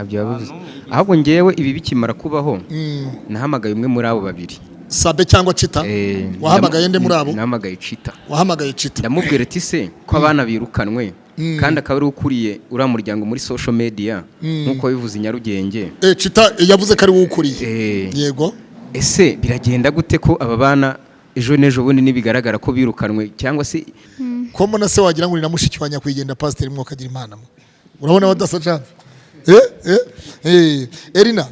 Ntabyo yabivuze. Ahubwo ngewe ibi bikimara kubaho, nahamagaye umwe muri abo babiri. Sabe cyangwa Cita? Wahamagaye nde muri abo? Nahamagaye Cita. Wahamagaye Cita. Ndamubwira ati: "Se ko abana birukanwe, kandi akaba ari ukuriye uriya muryango muri social media nk'uko bivuze i Nyarugenge?" Cita yavuze ko ari wowe ukuriye. Yego. Ese biragenda gute ko aba bana ejo n'ejo bundi nibigaragara ko birukanwe cyangwa se? Ko mbona se wagira ngo ni na mushiki wa nyakwigendera Pasiteri Mwokagira Imana mwe? Urabona badasa cyane. Erina,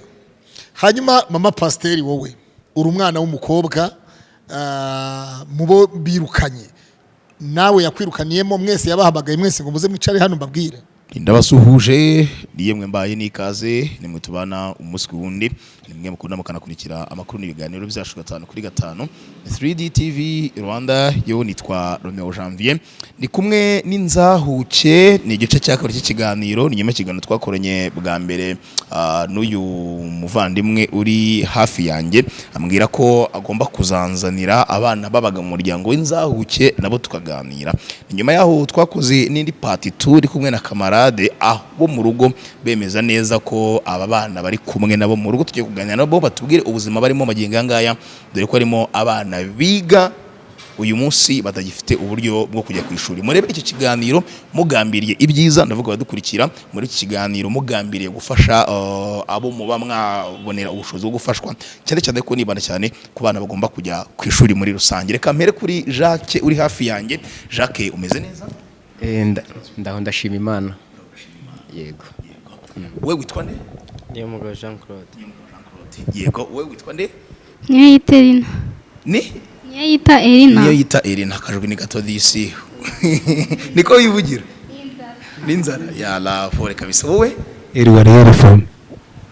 hanyuma mama pasiteri, wowe uri umwana w'umukobwa, mu bo birukanye nawe yakwirukaniyemo mwese, yabahamagaye mwese ngo muze mwicare hano mbabwire. Ndabasuhuje niyemwe, mbaye n'ikaze, nimwe tubana umunsi ku wundi, nimwe mukunda mukanakurikira amakuru n'ibiganiro byacu gatanu kuri gatanu, 3D TV Rwanda. Yo nitwa Romeo Janvier, ndi kumwe n'inzahuke. Ni igice cya kabiri cy'ikiganiro, ni nyuma y'ikiganiro twakoranye bwa mbere n'uyu muvandimwe uri hafi yanjye, ambwira ko agomba kuzanzanira abana babaga mu muryango w'inzahuke nabo tukaganira. Ni nyuma yaho twakoze n'indi part 2 iri kumwe na kamarade aho mu rugo, bemeza neza ko aba bana bari kumwe nabo mu rugo. Tugiye kuganira nabo batubwire ubuzima barimo magingo aya ngaya, dore ko harimo abana biga uyu munsi batagifite uburyo bwo kujya ku ishuri. Murebe icyo kiganiro mugambiriye ibyiza, ndavuga abadukurikira muri iki kiganiro mugambiriye gufasha abo muba mwabonera ubushobozi bwo gufashwa, cyane cyane ko nibanda cyane ku bana bagomba kujya ku ishuri muri rusange. Reka mpere kuri Jacques uri hafi yanjye. Jacques, umeze neza? Ndaho, ndashima Imana, yego. We witwa nde? Niyo mugabo Jean Claude. Yego, we witwa nde? Niyo yita Erina. Ni? Niyo yita Erina. Niyo yita Erina. Akajwi ni gato disi, niko wivugira n'inzara ya la fore kabisa. Wowe? Hirwa Ariel Fami.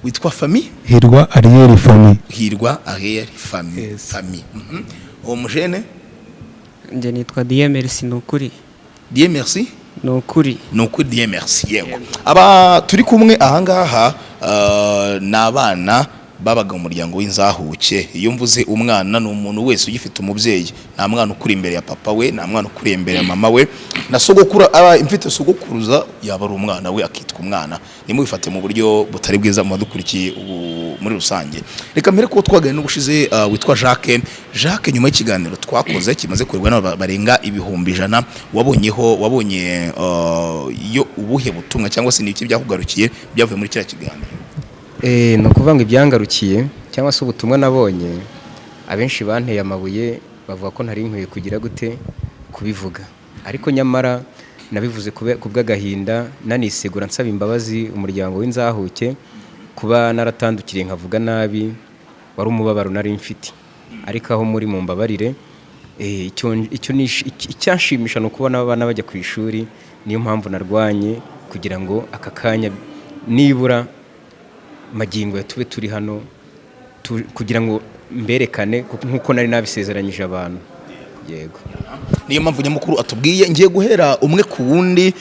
Witwa Fami? Hirwa Ariel Fami. Hirwa Ariel Fami. Yes. Fami. Uwo mujene? Njye nitwa Dieu Merci, ni ukuri. Dieu Merci. Ni ukuri. Ni ukuri Dieu Merci, yego. Aba turi kumwe ahangaha ni abana babaga mu muryango w'inzahuke. Iyo mvuze umwana, ni umuntu wese ugifite umubyeyi. Nta mwana ukuri imbere ya papa we, nta mwana ukuri imbere ya mama we na sogokuru. Aba mfite sogokuruza yaba ari umwana we, akitwa umwana. Nimubifate mu buryo butari bwiza mu badukurikiye ubu muri rusange. Reka mbere ko twaganira n'ubushize, witwa Jacques. Jacques, nyuma y'ikiganiro twakoze kimaze kurebwa n'abantu barenga 100,000, wabonyeho, wabonye yo ubuhe butumwa cyangwa se ni iki byakugarukiye byavuye muri kiriya kiganiro? Ni ukuvuga ngo ibyangarukiye cyangwa se ubutumwa nabonye, abenshi banteye amabuye bavuga ko ntari nkwiye kugira gute kubivuga, ariko nyamara nabivuze ku bw'agahinda, nanisegura nsaba imbabazi umuryango w'inzahuke kuba naratandukiriye nkavuga nabi. Wari umubabaro nari mfite, ariko aho muri mumbabarire. Icyanshimisha ni ukubona abana bajya ku ishuri. Niyo mpamvu narwanye kugira ngo aka kanya nibura magingo ya tube turi hano kugira ngo mberekane nk'uko nari nabisezeranyije abantu, yego. Niyo mpamvu nyamukuru atubwiye. Ngiye guhera umwe ku wundi,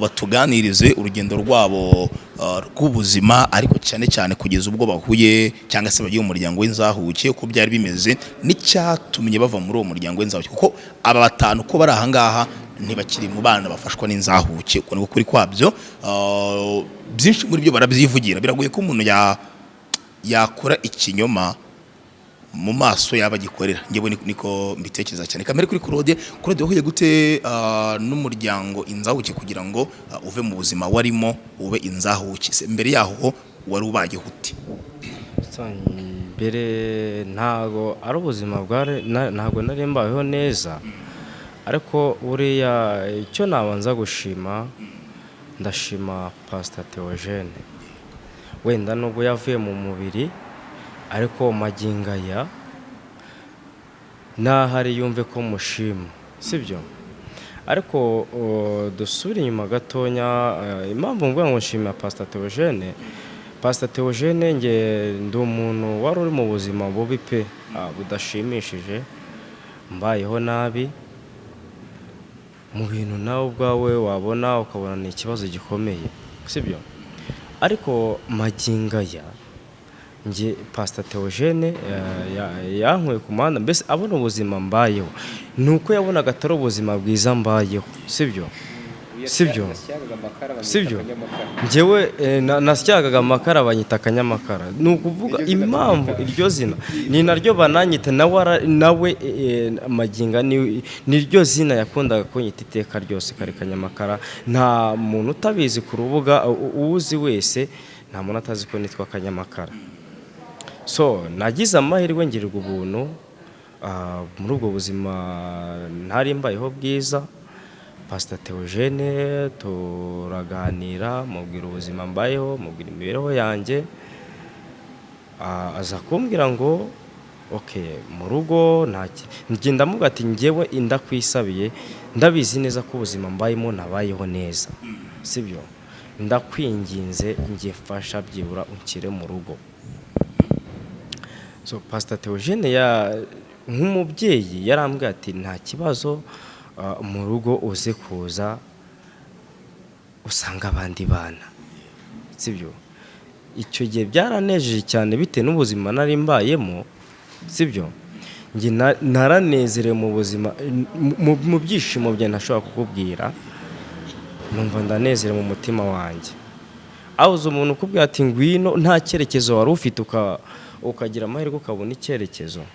batuganirize urugendo rwabo rw'ubuzima, ariko cyane cyane kugeza ubwo bahuye cyangwa se bagiye mu muryango w'inzahuke, uko byari bimeze n'icyatumye bava muri uwo muryango w'inzahuke, kuko aba batanu ko bari ahangaha ntibakiri mu bana bafashwa n'inzahuke. Uko niko kuri kwabyo. Byinshi muri byo barabyivugira. Biragoye ko umuntu yakora ikinyoma mu maso yaba agikorera. Njyewe niko mbitekereza cyane. Kamere kuri Claude. Claude, wahuye gute n'umuryango inzahuke kugira ngo uve mu buzima warimo ube inzahuke? Se mbere yaho wari ubayeho ute? So, mbere ntago ari ubuzima bwari ntago nari mbayeho neza, ariko buriya icyo nabanza gushima, ndashima Pastor Theogene. Wenda nubwo yavuye mu mubiri, ariko magingo aya n'ahari yumve ko mushima, sibyo? Ariko dusubire inyuma gatonya. Impamvu mvuga ngo nshimira Pastor Theogene, Pastor Theogene, nge ndi umuntu wari uri mu buzima bubi pe, budashimishije, mbayeho nabi mu bintu nawe ubwawe wabona ukabona ni ikibazo gikomeye, sibyo? Ariko magingo aya nge Pastor Theogene yankuye ku muhanda, mbese abona ubuzima mbayeho, ni uko yabonaga atari ubuzima bwiza mbayeho, sibyo? Sibyo? Sibyo? Njyewe nasyagaga amakara banyita akanyamakara. Ni ukuvuga impamvu iryo zina ni naryo bananyita, nawe maginga niryo zina yakundaga kunyita iteka ryose, kari Kanyamakara. Nta muntu utabizi ku rubuga, uwuzi wese nta muntu atazi ko nitwa Kanyamakara. So nagize amahirwe ngirirwa ubuntu muri ubwo buzima ntari mbayeho bwiza. Pastor Theogene turaganira, mubwira ubuzima mbayeho, mubwira imibereho yanjye. Aza kumbwira ngo okay, mu rugo nta njye ndamuga ati njyewe ndakwisabiye, ndabizi neza ko ubuzima mbayemo nabayeho neza, sibyo? Ndakwinginze njye fasha byibura unshyire mu rugo. So Pastor Theogene ya nk'umubyeyi yarambwiye ati nta kibazo, mu rugo uze kuza usanga abandi bana, sibyo? Icyo gihe byaranejeje cyane bitewe n'ubuzima nari mbayemo, sibyo? Njye naranezerewe mu buzima, mu byishimo byanjye ntashobora kukubwira, numva ndanezerewe mu mutima wanjye. Ahuze umuntu ukubwira ati ngwino, nta cyerekezo wari ufite, ukagira amahirwe ukabona icyerekezo,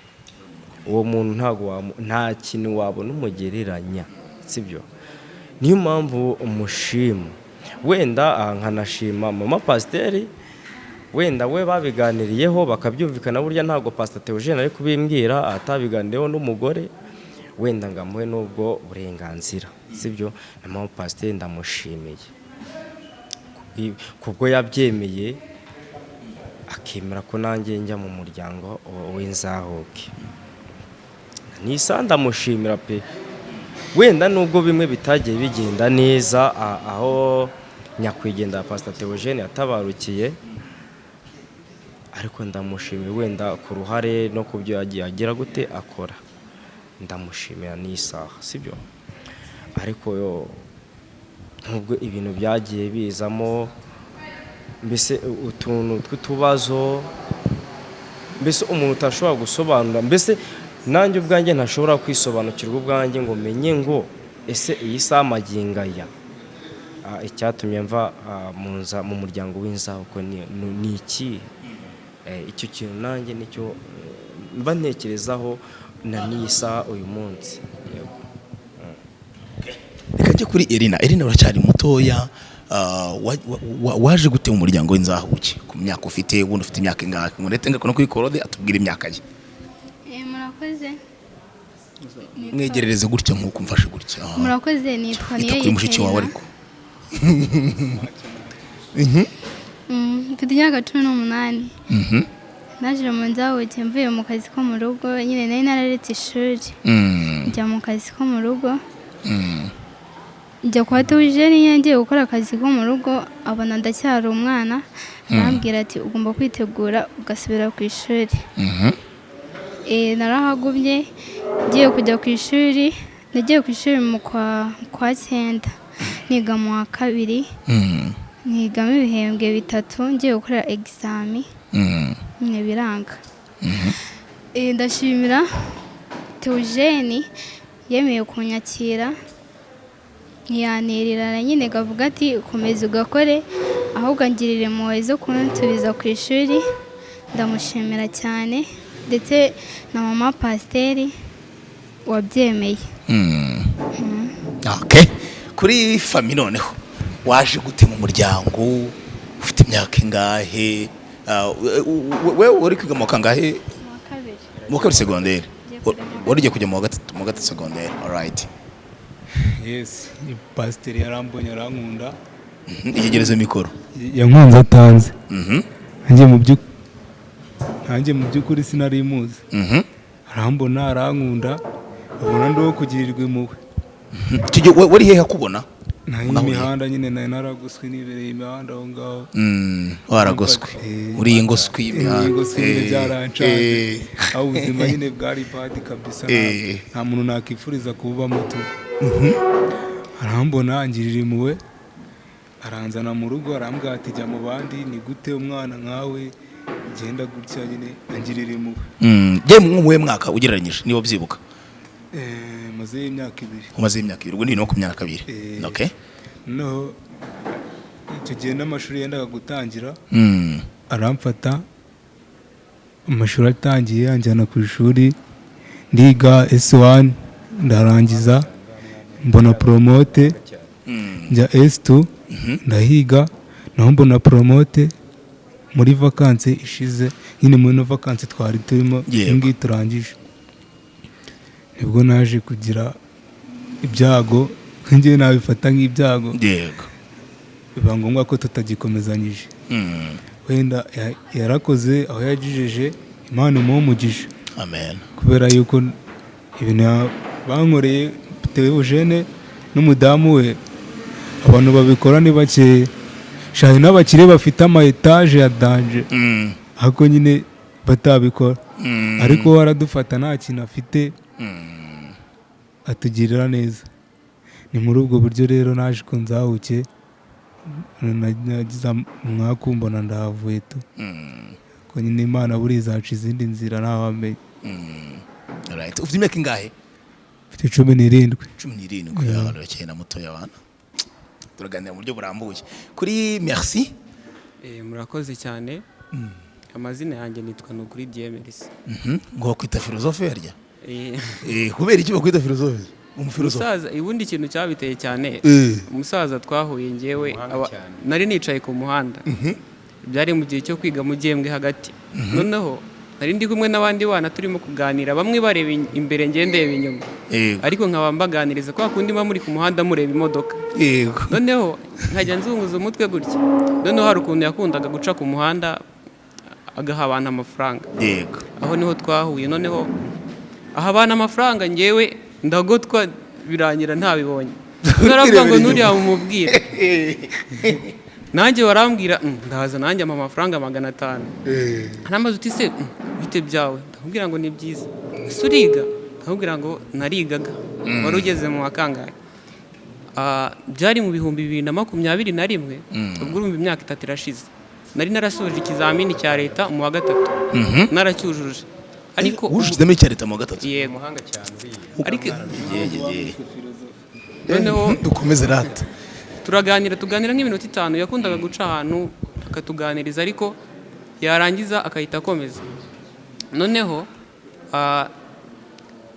uwo muntu ntabwo nta kintu wabona umugereranya, sibyo? Niyo mpamvu umushima. Wenda nkanashima mama pasiteri, wenda we babiganiriyeho bakabyumvikana. Burya ntabwo Pastor Theogene ari kubimbwira atabiganiriyeho n'umugore, wenda ngo amuhe n'ubwo burenganzira, sibyo? Na mama pasiteri ndamushimiye kubwo yabyemeye, akemera ko nanjye njya mu muryango w'inzahuke. Nisa ndamushimira pe. Wenda nubwo bimwe bitagiye bigenda neza, aho nyakwigendera Pastor Theogene yatabarukiye, ariko ndamushimira wenda ku ruhare no ku byo yagiye agira gute akora, ndamushimira n'isaha, sibyo? Ariko yo nubwo ibintu byagiye bizamo mbese utuntu tw'utubazo, mbese umuntu utashobora gusobanura, mbese nanjye ubwanjye ntashobora kwisobanukirwa ubwanjye ngo menye ngo ese iyi saha magingo aya, icyatumye mva mu muryango w'inzahuko ni ikihe? Icyo kintu nanjye nicyo mba ntekerezaho na n'iyi saha uyu munsi. Yego. Reka njye kuri Erina. Erina, uracyari mutoya, waje gute mu muryango w'inzahuke ku myaka ufite? Ubundi ufite imyaka ingahe? Ngo ndetse no kuri korode atubwire imyaka ye. Murakoze. Mwegerereze gutya nk'uko mfashe gutya. Murakoze, nitwa Ita niyo kuri mushiki wawe. Yiterina. Ariko Mfite imyaka 18. Naje mu nzahuke mvuye mu kazi ko mu rugo nyine, nari nararetse ishuri, njya mu kazi ko mu rugo, njya kwa Theogene nyine ngiye gukora akazi ko mu rugo, abona ndacyari umwana, arambwira ati ugomba kwitegura ugasubira ku ishuri. Narahagumye ngiye kujya ku ishuri. Nagiye ku ishuri mu kwa cyenda, niga mu wa kabiri, nigamo ibihembwe 3, ngiye gukora examen nyine biranga. Ndashimira Theogene yemeye kunyakira, ntiyantererana nyine kavuga ati komeza ugakore, ahubwo angirira impuhwe zo kunsubiza ku ishuri. Ndamushimira cyane, ndetse na mama pasiteri wabyemeye. Okay. Kuri fami noneho, waje gute mu muryango? Ufite imyaka ingahe? Wewe uri kwiga mu wa kangahe? Mu wa kabiri. Mu wa kabiri segonderi? Ngiye kujya mu wa Wari ugiye kujya mu wa gatatu segonderi, alright. Yes, ni pasiteri yarambonye arankunda. Iyegereze mikoro. Yankunze atanze. Nanjye mu by'ukuri sinari muzi. Arambona arankunda, abona ndi uwo kugirirwa impuhwe. Icyo gihe wari hehe akubona? Nari Mwahuriye? imihanda nyine, nari naragoswe, nibereye imihanda aho ngaho. Waragoswe? Uri ingoswi y'imihanda. Ingoswi nyine, byarancanze. Aho ubuzima nyine bwari bad kabisa, nta muntu nakifuriza kububamo tu. Arambona angirira impuhwe, aranzana mu rugo, arambwira ati jya mu bandi, ni gute umwana nkawe genda gutya? Nyine angirira impuhwe. Ye mu muhe mwaka ugereranyije niba byibuka? Maze imyaka 2. Umaze imyaka 2, ubwo ni 2022. Eh. Okay. Noneho icyo gihe n'amashuri yendaga gutangira, aramfata amashuri atangiye, anjyana ku ishuri, ndiga S1 ndarangiza, mbona promote, njya S2 ndahiga, naho mbona promote. Muri vacances ishize nyine, muri ino vacances twari turimo, iyi ngiyi turangije, nibwo naje kugira ibyago, njyewe nabifata nk'ibyago, biba ngombwa ko tutagikomezanyije. Wenda yarakoze aho yagejeje, Imana imuhe umugisha, Amen. kubera yuko ibintu bankoreye, Theogene n'umudamu we, abantu babikora ni bakeya shari, n'abakire bafite ama étage ya danger, ariko nyine batabikora. Ariko we aradufata, nta kintu afite, atugirira neza. Ni muri ubwo buryo rero naje ko nzahuke, nagize umwaku, mbona ndahavuye tu, ko nyine Imana buriya izaca izindi nzira, ntawamenya. Alright. Ufite imyaka ingahe? Mfite 17. 17. Abantu bakeye na mutoya, abana turaganira mu buryo burambuye kuri merci. Murakoze cyane. Amazina yanjye nitwa Nukuri Dieu Merci. Ngo bakwita philosophe yarya? Kubera iki bakwita philosophe, umufilosofe? Umusaza, ubundi ikintu cyabiteye cyane, umusaza twahuye ngewe nari nicaye ku muhanda, byari mu gihe cyo kwiga mu gihembwe hagati. Noneho nari ndi kumwe n'abandi bana, turimo kuganira, bamwe bareba imbere, ngewe ndeba inyuma, ariko nkaba mbaganiriza kwa kundi muba muri ku muhanda mureba imodoka. Noneho nkajya nzunguza umutwe gutya. Noneho hari ukuntu yakundaga guca ku muhanda agaha abantu amafaranga. Aho niho twahuye. Noneho aha abantu amafaranga, ngewe ndagotwa, birangira ntabibonye. Naravuga ngo nuriya mumubwire nanjye, barambwira, ndaza nanjye ampa amafaranga 500. Arambaza uti: "Se bite byawe?" Ndamubwira ngo ni byiza. "Ese uriga?" Ndamubwira ngo narigaga. "Wari ugeze mu wa kangahe?" Byari mu 2021, ubwo urumva imyaka 3 irashize. Nari narasoje ikizamini cya leta mu wa gatatu, naracyujuje, ariko Wujuje ikizamini cya leta mu wa gatatu? Yego. Umuhanga cyane uriya. Ariko Ye. Noneho Dukomeze rata. turaganira, tuganira nk'iminota 5. Yakundaga guca ahantu akatuganiriza, ariko yarangiza akahita akomeza. Noneho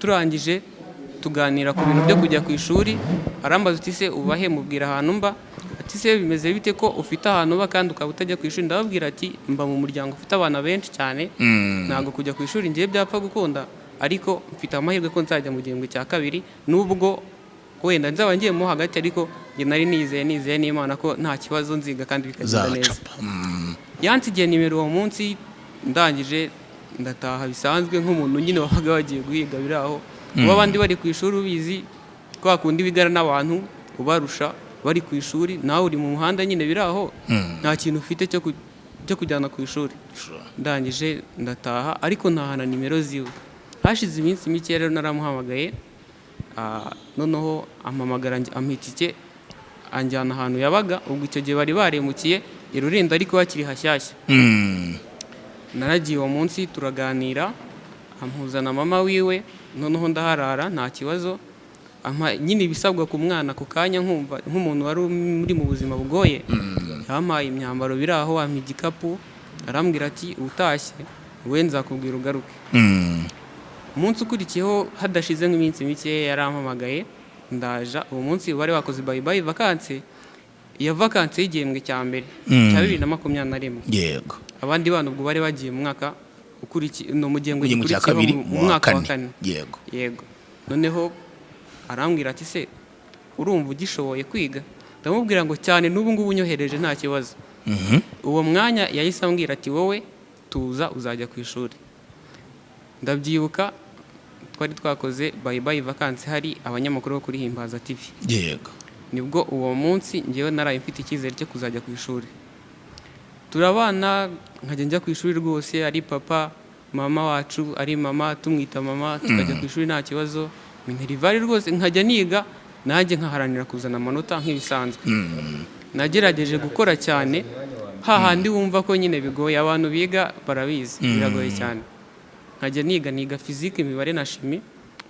turangije tuganira ku bintu byo kujya ku ishuri, arambaza uti: "Se ubahe?" Mubwira ahantu mba. Ati: "Se bimeze bite ko ufite ahantu uba kandi ukaba utajya ku ishuri?" Ndababwira ati: "Mba mu muryango ufite abana benshi cyane, ntabwo kujya ku ishuri ngiye byapfa gukunda, ariko mfite amahirwe ko nzajya mu gihembwe cya kabiri, nubwo wenda nzaba ngiye mo hagati, ariko njye nari nizeye n'Imana ko nta kibazo nziga kandi bikagenda neza." Zacapa. Yansigiye nimero uwo munsi. Ndangije ndataha bisanzwe nk'umuntu nyine wabaga wagiye guhiga biri aho, kuba abandi bari ku ishuri, ubizi kwa kundi wigana n'abantu ubarusha bari ku ishuri, nawe uri mu muhanda nyine biri aho, nta kintu ufite cyo kujyana ku ishuri. Ndangije ndataha, ariko ntahana nimero ziwe. Hashize iminsi mike rero naramuhamagaye, noneho ampamagara, ampa itike, anjyana ahantu yabaga. Ubwo icyo gihe bari baremukiye i Rulindo, ariko hakiri hashyashya. Naragiye uwo munsi, turaganira, ampuza na mama wiwe. Noneho ndaharara nta kibazo, ampa nyine ibisabwa ku mwana ku kanya, nkumva nk'umuntu wari uri mu buzima bugoye. Yampaye imyambaro biri aho, ampa igikapu, arambwira ati: "Utashye we nzakubwira ugaruke." Umunsi ukurikiyeho, hadashize nk'iminsi mike, yarampamagaye, ndaja. Uwo munsi bari bakoze bye bye vacances, iya vacances y'igihembwe cya mbere cya 2021. Abandi bana ubwo bari bagiye mu mwaka ukurikiye, no mu gihembwe Mu gihembwe cya gikurikiyeho, kabiri, mu mu wa mwaka wa kane. kane. Yego. Noneho arambwira ati: "Se urumva ugishoboye kwiga?" Ndamubwira ngo cyane, n'ubu ngubu unyohereje nta kibazo. Uwo mwanya yahise ambwira ati: "Wowe tuza, uzajya ku ishuri." Ndabyibuka twari twakoze bye bye vacances, hari abanyamakuru bo kuri Himbaza TV. Nibwo uwo munsi ngewe naraye mfite icyizere cyo kuzajya ku ishuri. Turabana, nkajya njya ku ishuri rwose, ari papa, mama wacu, ari mama tumwita mama, tukajya ku ishuri nta kibazo, minerval rwose nkajya niga, nanjye nkaharanira kuzana amanota nk'ibisanzwe. Nagerageje gukora cyane, hahandi wumva ko nyine bigoye, abantu biga barabizi, biragoye cyane. Nkajya niga, niga physique, imibare na chimie,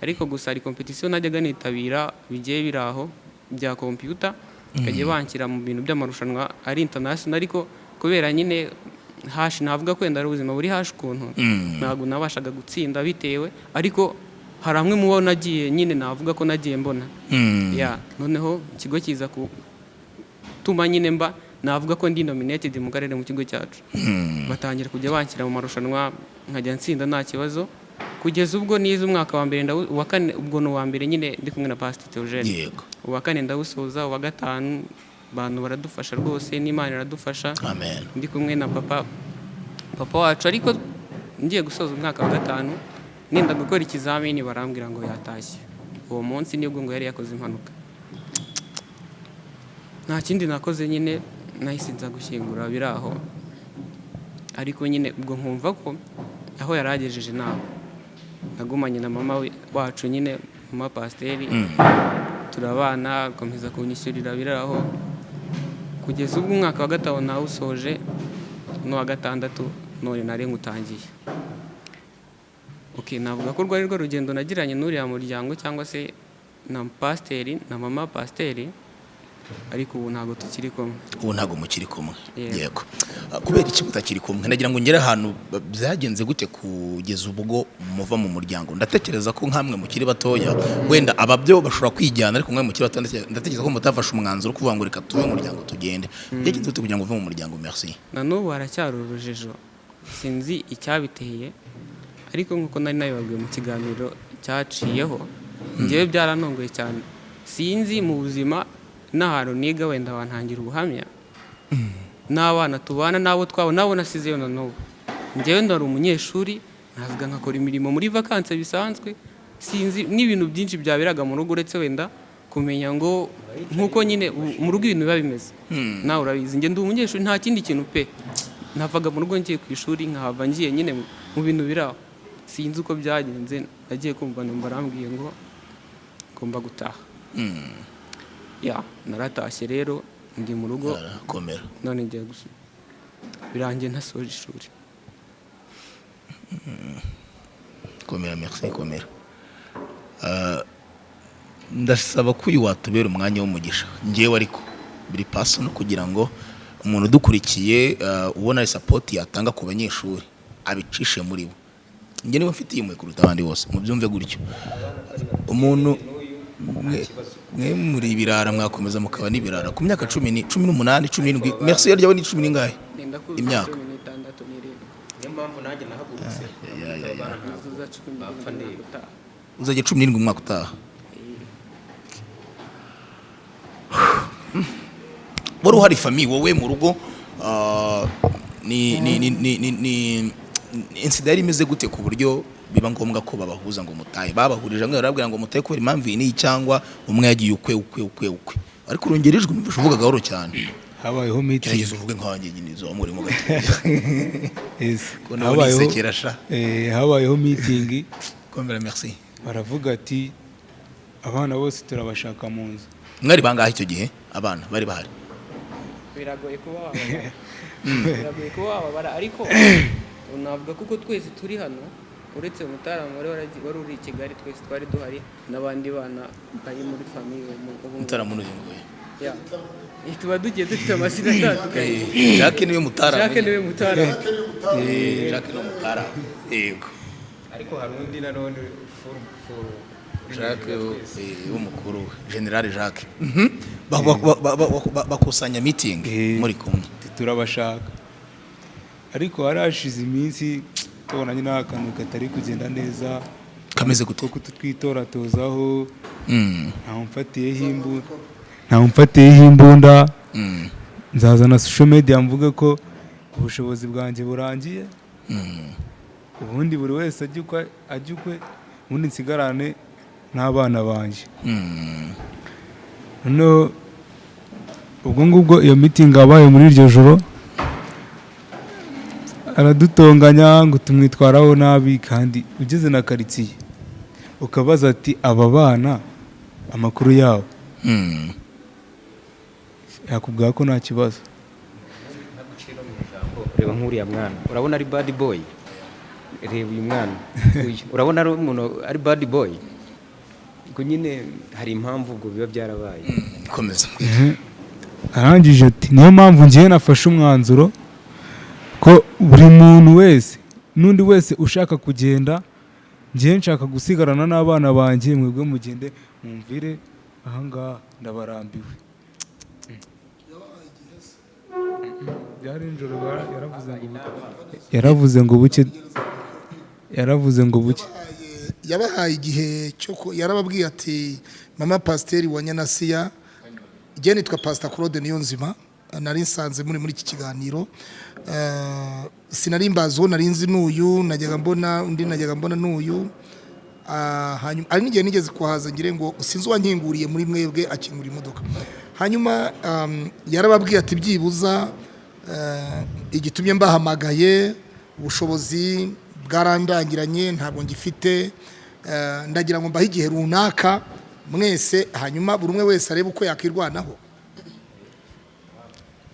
ariko gusa hari compétition najyaga nitabira bigiye biri aho bya computer. Bakajya banshyira mu bintu by'amarushanwa ari international, ariko kubera nyine hashi, navuga ko wenda ari ubuzima buri hashi ukuntu, ntabwo nabashaga gutsinda bitewe, ariko hari amwe mu bo nagiye nyine, navuga ko nagiye mbona. Ya, noneho ikigo kiza gutuma nyine mba, navuga ko ndi nominated mu karere, mu kigo cyacu. Batangira kujya banshyira mu marushanwa, nkajya nsinda nta kibazo, kugeza ubwo nize umwaka wa mbere, uwa kane, ubwo ni uwa mbere nyine ndi kumwe na Pastor Theogene. Uwa kane ndawusoza, uwa gatanu abantu baradufasha rwose, n'Imana iradufasha. Amen. Ndi kumwe na papa wacu, ariko ngiye gusoza umwaka wa gatanu, nenda gukora ikizamini, barambwira ngo yatashye. Uwo munsi nibwo ngo yari yakoze impanuka. Nta kindi nakoze nyine, nahise nza gushyingura biri aho, ariko nyine ubwo nkumva ko aho yari agejeje naho nagumanye na mama wacu nyine, mama pasiteri, turabana, akomeza kunyishyurira biri aho, kugeza ubwo umwaka wa gatanu nawusoje n'uwa gatandatu none nari ngutangiye. Okay, navuga ko rwari rwo rugendo nagiranye n'uriya muryango, cyangwa se na pasiteri na mama pasiteri, ariko ubu ntabwo tukiri kumwe. Ubu ntabwo mukiri kumwe? Yego. Yego. Kubera iki mutakiri kumwe? Ndagira ngo ngere ahantu byagenze gute kugeza ubwo muva mu muryango. Ndatekereza ko nkamwe mukiri batoya, wenda ababyo bashobora kwijyana, ariko mwe mukiri bato, ndatekereza ko mutafashe umwanzuro wo kuvuga ngo reka tuve mu muryango tugende. Byagenze gute kugira ngo uve mu muryango? Merci. Na n'ubu haracyari urujijo, sinzi icyabiteye, ariko nk'uko nari nabibabwiye mu kiganiro cyaciyeho, njyewe byarantunguye cyane. Sinzi mu buzima n'ahantu niga, wenda wantangira ubuhamya n'abana tubana n'abo twabo n'abo nasizeyo na n'ubu. Njyewe ndari umunyeshuri, navuga nkakora imirimo muri vakansi bisanzwe, sinzi n'ibintu byinshi byaberaga mu rugo, uretse wenda kumenya ngo nk'uko nyine mu rugo ibintu biba bimeze, nawe urabizi. Njye ndi umunyeshuri, nta kindi kintu pe. Navaga mu rugo ngiye ku ishuri, nkahava ngiye nyine mu bintu biri aho. Sinzi uko byagenze, nagiye kumva numva arambwiye ngo ngomba gutaha. Ya, naratashye rero, ndi mu rugo. Komera. None ngiye gusa birangiye ntasoje ishuri. Komera, merci, komera. Ndasaba ko uyu watubera umwanya w'umugisha ngewe, ariko biri personal, kugira ngo umuntu udukurikiye ubona ari support yatanga ku banyeshuri abicishe muri bo. Njye niba mfite impuhwe kuruta abandi bose, mubyumve gutyo. Umuntu mwe muri ibirara, mwakomeza mukaba n'ibirara ku myaka 18, 17. Merci, yaryawe ni cumi n'ingahe? Nenda kuzuza Imyaka. 16 n'irindwi. Niyo mpamvu nanjye nahagurutse. Ya. Nuzuza 17 umwaka utaha. Uzajya 17 umwaka utaha. Wari uhari famille wowe mu rugo, ni incident yari imeze gute ku buryo biba ngombwa ko babahuza ngo mutahe? Babahurije hamwe barababwira ngo mutahe kubera impamvu iyi n'iyi, cyangwa umwe yagiye ukwe ukwe ukwe ukwe? Ariko urongera ijwi, numvise uvuga gahoro cyane. Habayeho meeting. Gerageza uvuge nkanjye nyine, izo murimo gato. Yes. Ko nawe nisekera sha. Habayeho meeting. Komera, merci. Baravuga ati abana bose turabashaka mu nzu. Mwari bangahe icyo gihe abana bari bahari? Biragoye kuba wababara, biragoye kuba wababara, ariko navuga kuko twese turi hano, uretse umutaramu wari uri i Kigali, twese twari duhari n'abandi bana bari muri famille ubu ngubu. Mutaramu n'uyu nguyu? Ya. Tuba tugiye dufite amazina atandukanye. Jacques niwe mutaramu. Jacques niwe mutaramu. Jacques ni umutaramu, yego. Ariko hari undi nanone furu furu. Jacques w'umukuru, General Jacques. Bakusanya meeting muri kumwe. Ati, turabashaka, ariko hari hashize iminsi tubona nyine akantu katari kugenda neza. Kameze gute? Ko kutwitoratozaho. Ntawe mfatiyeho imbunda. Nzazana social media mvuge ko ubushobozi bwanjye burangiye, ubundi buri wese ajye ukwe ajye ukwe, ubundi nsigarane n'abana banjye. Noneho ubwo ngubwo iyo meeting yabaye muri iryo joro, aradutonganya ngo tumwitwaraho nabi, kandi ugeze na karitsiye ukabaza ati aba bana amakuru yabo, yakubwira ko nta kibazo. Reba nk'uriya mwana, urabona ari bad boy? Reba uyu mwana uyu, urabona ari umuntu ari bad boy? Ubwo nyine hari impamvu ubwo biba byarabaye. Komeza. Arangije ati: "Niyo mpamvu ngiye nafashe umwanzuro ko buri muntu wese n'undi wese ushaka kugenda, ngiye nshaka gusigarana n'abana banjye, mwebwe mugende mwumvire ahangaha, ndabarambiwe." Byari nijoro, yaravuze ngo buke, yaravuze ngo buke. Yabahaye igihe cyo yarababwiye ati: "Mama pasiteri wa Nyanasiya, igihe nitwa Pasita Claude Niyonzima, nari nsanze muri iki kiganiro. Sinari mbazi uwo nari nzi n'uyu, najyaga mbona undi, najyaga mbona n'uyu. Hanyuma ari n'igihe nigeze kuhaza, ngire ngo sinzi uwankinguriye muri mwebwe, akingura imodoka." Hanyuma yarababwiye ati: "Byibuza igitumye mbahamagaye, ubushobozi bwarandangiranye, ntabwo ngifite. Ndagira ngo mbahe igihe runaka mwese, hanyuma buri umwe wese arebe uko yakirwanaho."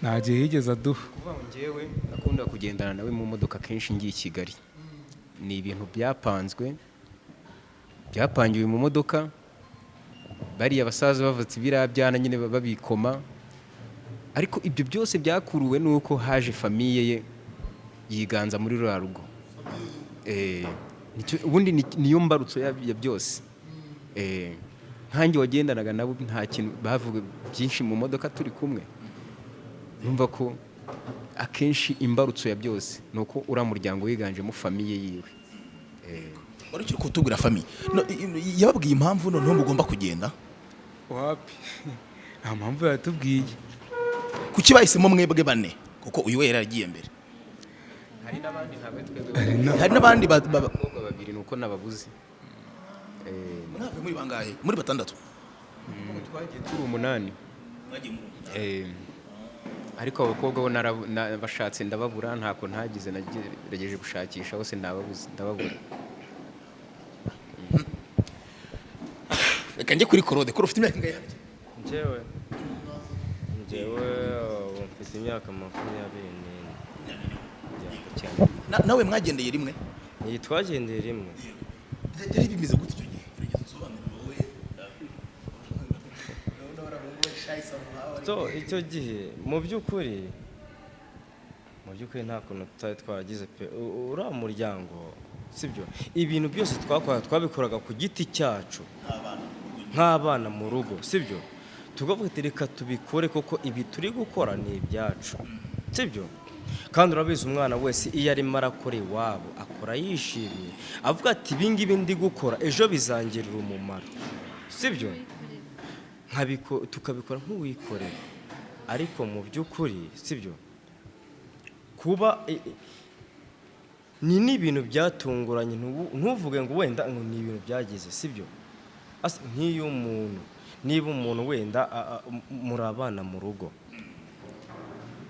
Nta gihe yigeze aduha. Kuvuga ngo njyewe nakunda kugendana nawe mu modoka kenshi ngiye i Kigali, ni ibintu byapanzwe, byapangiwe mu modoka. Bariya basaza bavutse biriya byana nyine babikoma, ariko ibyo byose byakuruwe n'uko haje famille ye yiganza muri ruriya rugo. Ubundi niyo mbarutso ya byose. Nkanjye wagendanaga nabo, nta kintu bavuga byinshi mu modoka turi kumwe. Numva ko akenshi imbarutso ya byose ni uko uriya muryango wiganjemo famille yiwe. Wari ukiri kutubwira famille. No, yababwiye impamvu noneho mugomba kugenda? Wapi, nta mpamvu yatubwiye. Kuki bahisemo mwebwe bane? Kuko uyu we yari yaragiye mbere. Hari n'abandi, ntabwo ari twebwe. Hari n'abandi Abakobwa babiri, ni uko nababuze. Mwavuye muri bangahe? Muri batandatu? Twagiye turi umunani. Mwagiye muri umunani. Ariko abakobwa bo nabashatse ndababura, ntako ntagize, nagerageje gushakisha hose ndababuze, ndababura. Reka njye kuri Claude. Kuri ufite imyaka ingahe harya? Njyewe ubu mfite imyaka 24. Cyane. Nawe mwagendeye rimwe? Iyi twagendeye rimwe. Byari bimeze gute icyo gihe? Gerageza usobanure wowe. So icyo gihe mu by'ukuri nta kuntu tutari twaragize pe. Uriya muryango, sibyo, ibintu byose twakora twabikoraga ku giti cyacu nk'abana mu rugo, sibyo? Tukavuga ati: "Reka tubikore kuko ibi turi gukora ni ibyacu," sibyo? Kandi urabizi, umwana wese iyo arimo arakora iwabo akora yishimye, avuga ati: "Ibi ngibi ndi gukora ejo bizangirira umumaro," sibyo? Tukabikora nk'uwikorera, ariko mu by'ukuri, sibyo, kuba ni n'ibintu byatunguranye. Ntuvuge ngo wenda ngo ni ibintu byagize, sibyo? Nk'iyo umuntu, niba umuntu wenda muri abana mu rugo,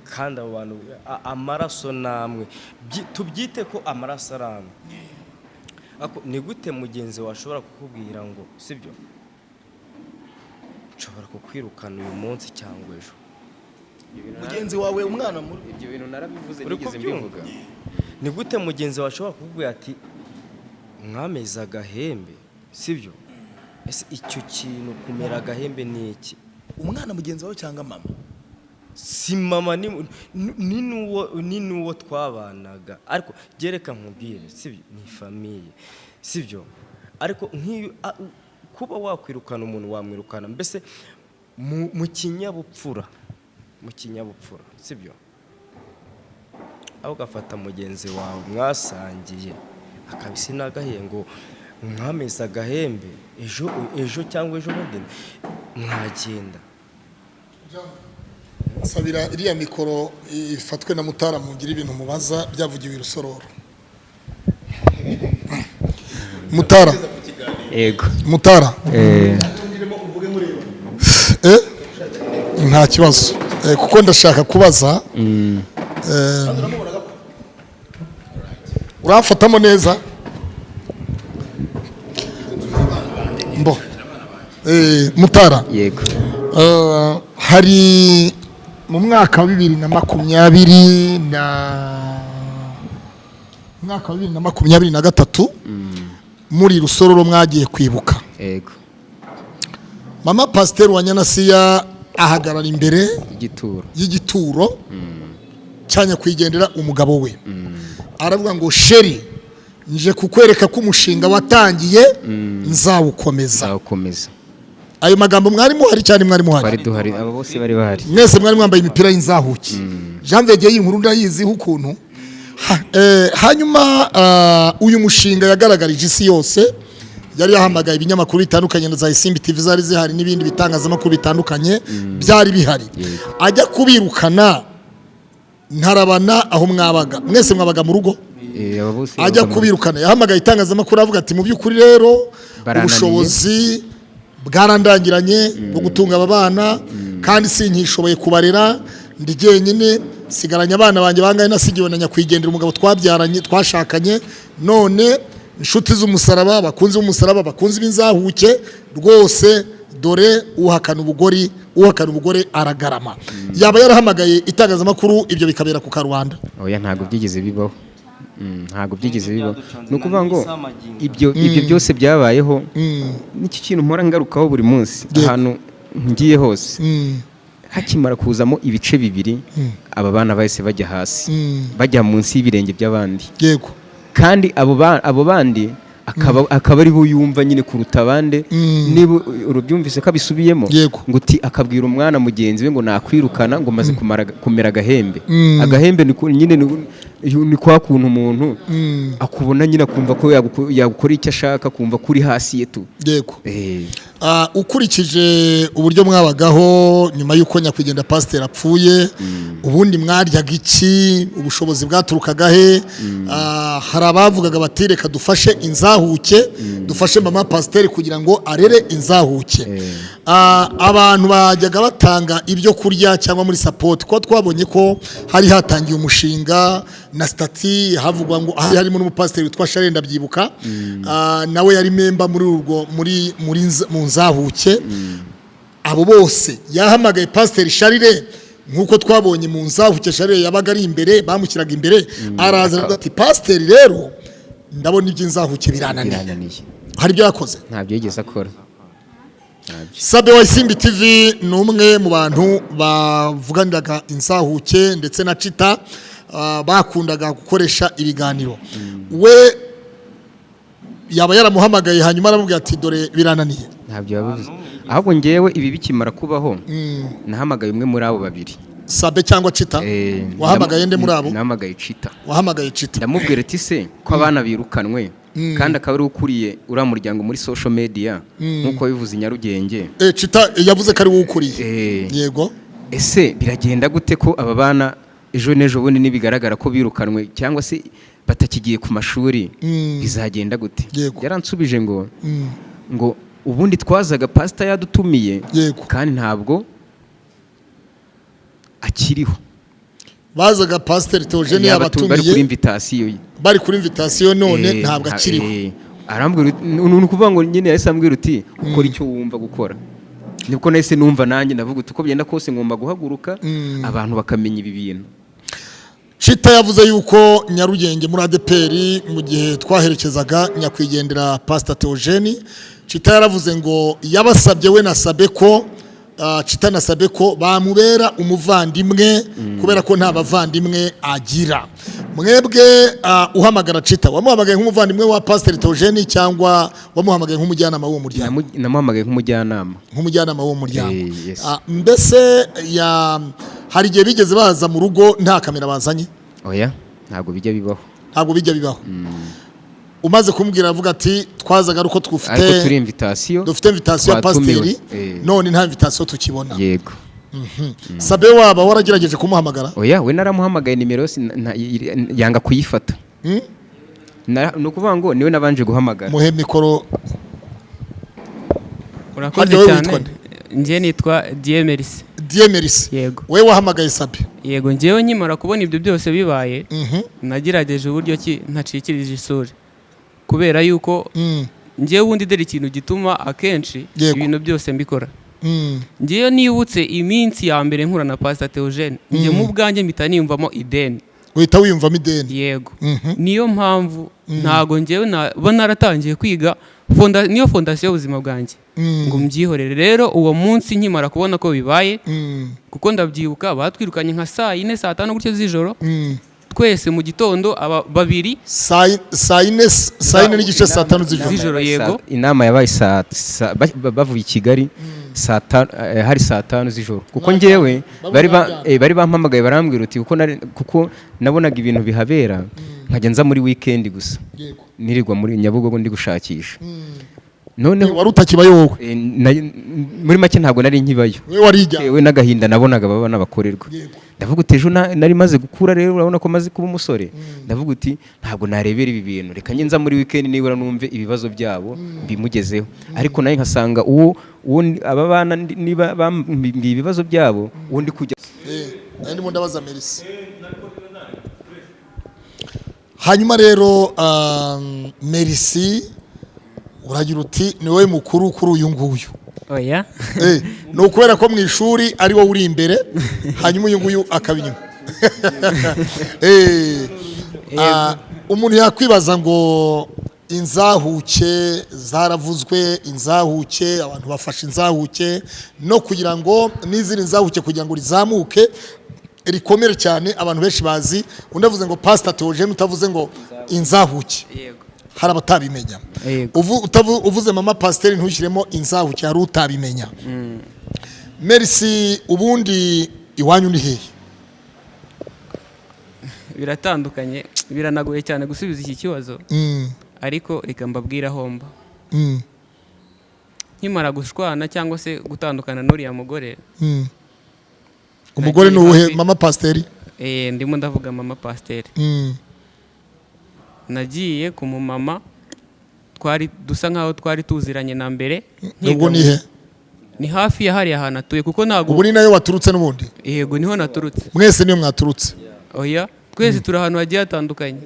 kandi abo bantu amaraso namwe, tubyite ko amaraso ari amwe. Ni gute mugenzi wawe ashobora kukubwira ngo, sibyo, nshobora kukwirukana uyu munsi cyangwa ejo? Mugenzi wawe, umwana muri Ibyo bintu narabivuze. Uri Nigeze kubyumva? mbivuga. Ni gute mugenzi wawe ashobora kukubwira ati: "Mwameze agahembe," sibyo? Ese icyo kintu kumera agahembe ni iki? Umwana mugenzi wawe cyangwa mama? Si mama, ni n'uwo twabanaga. Ariko gereka nkubwire, sibyo, ni famille, sibyo? Ariko nk'iyo kuba wakwirukana umuntu, wamwirukana mbese mu kinyabupfura, sibyo? Aho ugafata mugenzi wawe mwasangiye akabisi n'agahiye ngo mwameze agahembe, ejo ejo cyangwa ejo bundi mwagenda. Sabira iriya mikoro ifatwe na Mutara, mugire ibintu mubaza byavugiwe i Rusororo. Mutara. Yego. Mutara. Nta kibazo. Kuko ndashaka kubaza. Uramfatamo neza mbo. Mutara. Yego. Hari mu mwaka wa 2020 na mwaka wa 2023, muri Rusororo mwagiye kwibuka. Yego. Mama pasiteri wa Nyanasiya Ahagarara imbere Igituro. y'igituro cya nyakwigendera umugabo we, aravuga ngo: "Chéri, nje kukwereka ko umushinga watangiye nzawukomeza." Nzawukomeza. Ayo magambo mwari muhari cyane? Mwari muhari? Twari duhari, abo bose bari bahari. Mwese mwari mwambaye imipira y'inzahuke. Jean Vegeye, iyi nkuru ndayiziho ukuntu. Hanyuma uyu mushinga yagaragarije isi yose, yari yahamagaye ibinyamakuru bitandukanye na za Isimbi TV zari zihari n'ibindi bitangazamakuru bitandukanye byari bihari. Ajya kubirukana ntarabana aho mwabaga, mwese mwabaga mu rugo. Abo bose Ajya babaga mu- kubirukana yahamagaye itangazamakuru, avuga ati: "Mu by'ukuri rero Barananiye. ubushobozi bwarandangiranye bwo gutunga aba bana, kandi sinkishoboye kubarera, ndi jyenyine, sigaranye abana banjye bangahe nasigiwe na nyakwigendera umugabo twabyaranye, twashakanye. None inshuti z'umusaraba, bakunzi b'umusaraba, bakunzi b'inzahuke, rwose dore uhakana ubugori, uhakana ubugore aragarama." Yaba yarahamagaye itangazamakuru, ibyo bikabera ku karubanda? Oya, ntabwo byigeze bibaho. Ntabwo byigeze bibaho. Ni ukuvuga ngo ibyo byose byabayeho, n'iki kintu mpora ngarukaho buri munsi ahantu ngiye hose, hakimara kuzamo ibice bibiri, aba bana bahise bajya hasi, bajya munsi y'ibirenge by'abandi. Kandi abo bandi akaba ari bo yumva nyine kuruta abandi. Niba urubyumvise ko abisubiyemo, ngo uti akabwira umwana mugenzi we ngo nakwirukana, ngo maze kumera agahembe. Agahembe ni nyine ni kwa kuntu umuntu akubona nyine akumva ko yagukora icyo ashaka, akumva ko uri hasi ye tu. Ukurikije uburyo mwabagaho nyuma y'uko nyakwigendera pasiteri apfuye, ubundi mwaryaga iki? Ubushobozi bwaturukaga he? Hari abavugaga bati: "Reka dufashe inzahuke, dufashe mama pasiteri kugira ngo arere inzahuke." Abantu bajyaga batanga ibyo kurya cyangwa muri support, kuko twabonye ko hari hatangiye umushinga na status, havugwa ngo hari harimo n'umupasiteri witwa Charles, ndabyibuka. Nawe yari member muri urwo muri mu nzahuke. Abo bose yahamagaye pasiteri Charles, nk'uko twabonye mu nzahuke Charles yabaga ari imbere, bamushyiraga imbere, araza aravuga ati: "Pasiteri rero, ndabona iby'inzahuke birananiye." Birananiye. Hari ibyo yakoze? Ntabyo yigeze akora. Ntabyo. Sabe wa Isimbi TV ni umwe mu bantu bavuganiraga inzahuke ndetse na Cita, bakundaga gukoresha ibiganiro. We yaba yaramuhamagaye hanyuma aramubwira ati: "Dore birananiye"? Ntabyo yabivuze. Ahubwo ngewe ibi bikimara kubaho, nahamagaye umwe muri abo babiri. Sabe cyangwa Cita? Wahamagaye nde muri abo? Nahamagaye Cita. Wahamagaye Cita. Ndamubwira ati: "Se ko abana birukanwe, kandi akaba ari ukuriye uriya muryango muri social media nk'uko bivuze i Nyarugenge?" Cita yavuze ko ari wowe ukuriye. Ese biragenda gute ko aba bana ejo n'ejo bundi nibigaragara ko birukanwe cyangwa se batakigiye ku mashuri, bizagenda gute?" Yaransubije ngo ngo ubundi twazaga pasita yadutumiye, kandi ntabwo akiriho. Bazaga pasiteri Theogene Yaba bari kuri yabatumiye, invitation ye. Bari kuri invitation, none ntabwo akiriho. Arambwira ni ukuvuga ngo nyine yahise ambwira uti: "Ukora icyo wumva gukora." Nibwo nahise numva nanjye ndavuga uti: "Uko byenda kose ngomba guhaguruka, abantu bakamenya ibi bintu." Cita yavuze yuko Nyarugenge muri ADEPR, mu gihe twaherekezaga nyakwigendera Pastor Theogene, Cita yaravuze ngo yabasabye we na Sabe ko Cita na Sabe ko bamubera umuvandimwe, kubera ko nta bavandimwe agira. Mwebwe uhamagara Cita, wamuhamagaye nk'umuvandimwe wa Pastor Theogene cyangwa wamuhamagaye nk'umujyanama w'uwo muryango? Namuhamagaye nk'umujyanama. Nk'umujyanama w'uwo muryango. Yes. Mbese ya hari igihe bigeze baza mu rugo nta kamera bazanye? Oya, ntabwo bijya bibaho. Ntabwo bijya bibaho. Umaze kumubwira avuga ati: "Twazaga ari uko Ariko twufite turi invitation, dufite invitation ya twatumiwe." pasiteri, none nta invitation tukibona." Yego. Sabe, waba waragerageje kumuhamagara? Oya, we naramuhamagaye, nimero yanga kuyifata. Ni ukuvuga ngo niwe nabanje guhamagara. Muhe mikoro. Urakoze Harya wowe cyane. witwa nde? Njye nitwa Diemerisi. Diemerisi? Yego. Wowe wahamagaye Sabe? Yego, njyewe nkimara kubona ibyo byose bibaye, nagerageje uburyo ki ntacikirije isura, kubera yuko njyewe ubundi dore ikintu gituma akenshi ibintu byose mbikora, njyewe nibutse iminsi ya mbere nkura na Pastor Theogene, njye mu bwanjye mpita niyumvamo ideni. Uhita wiyumvamo ideni? Yego. Niyo mpamvu ntago njyewe naba naratangiye kwiga Niyo fondation y'ubuzima bwanjye ngo mbyihorere. Rero uwo munsi nkimara kubona ko bibaye, kuko ndabyibuka batwirukanye nka saa 4, saa 5 gutyo z'ijoro, twese mu gitondo aba babiri. Saa 4, saa 4 n'igice, saa 5 z'ijoro. Z'ijoro, yego. Inama yabaye bavuye i Kigali saa 5, hari saa 5 z'ijoro, kuko njyewe bari bampamagaye barambwira uti kuko nabonaga ibintu bihabera, nkajya nza muri weekend gusa, nirirwa muri Nyabugogo ndi gushakisha. Noneho Wari utakibayo wowe? Muri make ntabwo nari nkibayo. Wowe warijya. Bitewe n'agahinda nabonaga baba n'abakorerwa. Ndavuga uti ejo nari maze gukura rero, urabona ko maze kuba umusore. Ndavuga uti ntabwo narebera ibi bintu, reka njye nza muri weekend nibura numve ibibazo byabo mbimugezeho. Ariko nawe nkasanga uwo aba bana niba bambwiye ibibazo byabo, uwo ndi kujya Nari ndimo ndabaza Merci. Hanyuma rero Merci, uragira uti ni wowe mukuru kuri uyu nguyu? Oya. Ni ukubera ko mu ishuri ari wowe uri imbere, hanyuma uyu nguyu akaba inyuma. Umuntu yakwibaza ngo inzahuke zaravuzwe, inzahuke abantu bafashe inzahuke no kugira ngo n'izindi nzahuke kugira ngo rizamuke rikomere cyane. Abantu benshi bazi undi avuze ngo Pastor Theogene, utavuze ngo inzahuke, hari abatabimenya. Uvuze mama pasiteri ntushyiremo inzahuke, hari utabimenya. Merci, ubundi iwanyu ni hehe? Biratandukanye, biranagoye cyane gusubiza iki kibazo, ariko reka mbabwire aho mba. Nkimara gushwana cyangwa se gutandukana n'uriya mugore, Umugore ni nagiye uwuhe? Hafi- Mama pasiteri? Ndimo ndavuga mama pasiteri. Nagiye ku mumama twari dusa nkaho twari tuziranye na mbere. Ubwo ni he? Ni hafi ya hariya hantu atuye, kuko ntabwo Ubu ni nayo waturutse n'ubundi? Yego, niho naturutse. Mwese niyo mwaturutse? Oya, twese turi ahantu hagiye hatandukanye,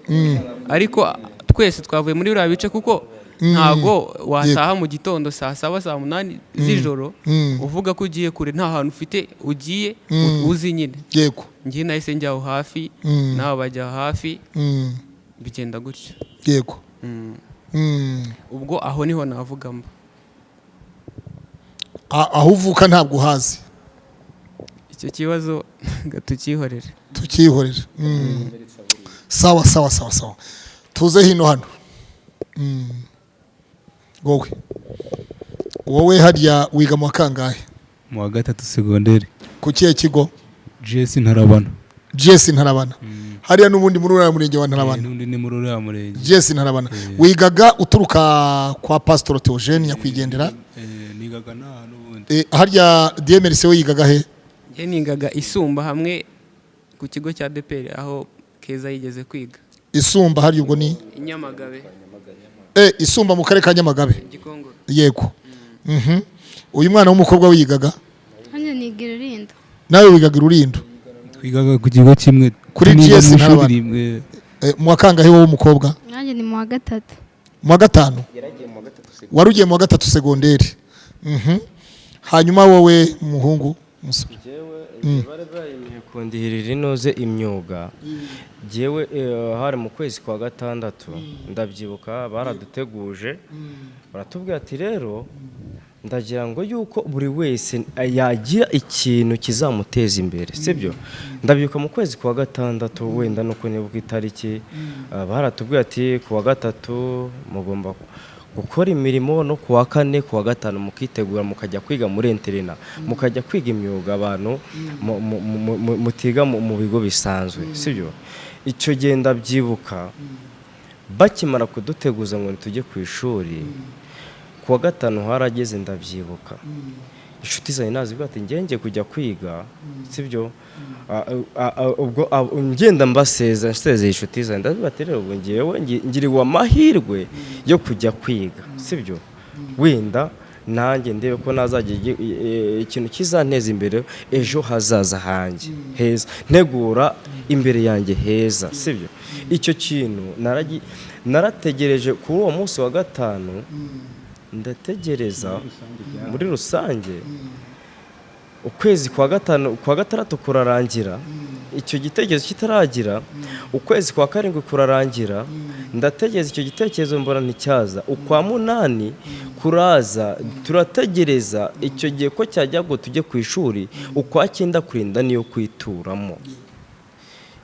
ariko twese twavuye muri biriya bice, kuko ntago wataha mu gitondo saa 7, saa 8 z'ijoro uvuga ko ugiye kure, nta hantu ufite ugiye uzi nyine. Njye nahise njya aho hafi, nawe bajya hafi, bigenda gutyo. Ubwo aho niho navuga mba. Aho uvuka ntabwo uhazi? Icyo kibazo ngo tukihorere. Tukihorera. Sawa sawa sawa sawa, tuze hino hano. Wowe harya wiga mu wa kangahe? Mu wa gatatu segonderi. Ku kihe kigo? GS Ntarabana. GS Ntarabana, hariya n'ubundi muri uriya murenge wa Ntarabana? N'undi ni muri uriya murenge. GS Ntarabana. Wigaga uturuka kwa Pastor Theogene nyakwigendera? Nigaga n'aha n'ubundi. Harya DMRC we yigaga he? Njye nigaga Isumba, hamwe ku kigo cya ADEPR aho Keza yigeze kwiga. Isumba harya ubwo ni? I Nyamagabe. Isumba mu karere ka Nyamagabe. Gikongoro. Yego. Uyu mwana w'umukobwa we yigaga? Hano niga Irurindo. Nawe wigaga Irurindo? Twigaga ku kigo kimwe. Kuri Tuniga GS mu ishuri Ntarabana. rimwe. Mu wa kangahe wowe w'umukobwa? Nanjye ni mu wa gatatu. Mu wa gatanu, wari ugiye mu wa gatatu segonderi. Hanyuma wowe muhungu, musore? Njyewe bari baremeye kundihirira inoze imyuga. Njyewe hari mu kwezi kwa gatandatu, ndabyibuka, baraduteguje baratubwira ati rero ndagira ngo yuko buri wese yagira ikintu kizamuteza imbere, sibyo? Ndabyibuka mu kwezi kwa gatandatu, wenda nuko nibuka itariki, baratubwiye ati ku wa gatatu mugomba gukora imirimo, no ku wa kane, ku wa gatanu mukitegura mukajya kwiga muri internat, mukajya kwiga imyuga, abantu mutiga mu bigo bisanzwe, sibyo? Icyo gihe ndabyibuka bakimara kuduteguza ngo tujye ku ishuri ku wa gatanu harageze, ndabyibuka inshuti zanjye nazibwira ati njye ngiye kujya kwiga, sibyo? Ubwo ngenda mbaseza, nsezeye inshuti zanjye, ndavuga ati rero ubu ngewe ngiriwe amahirwe yo kujya kwiga, sibyo? Wenda nanjye ndebe ko nazajya ikintu kizanteza imbere ejo hazaza hanjye heza, ntegura imbere yanjye heza, sibyo? Icyo kintu narategereje kuri uwo munsi wa gatanu, ndategereza muri rusange ukwezi kwa gatanu, kwa gatandatu kurarangira icyo gitekerezo kitaragira, ukwezi kwa karindwi kurarangira. Ndategereza icyo gitekerezo, mbona nticyaza. Ukwa munani kuraza, turategereza icyo gihe ko cyajya ngo tujye ku ishuri. Ukwa cyenda kurinda niyo kwituramo.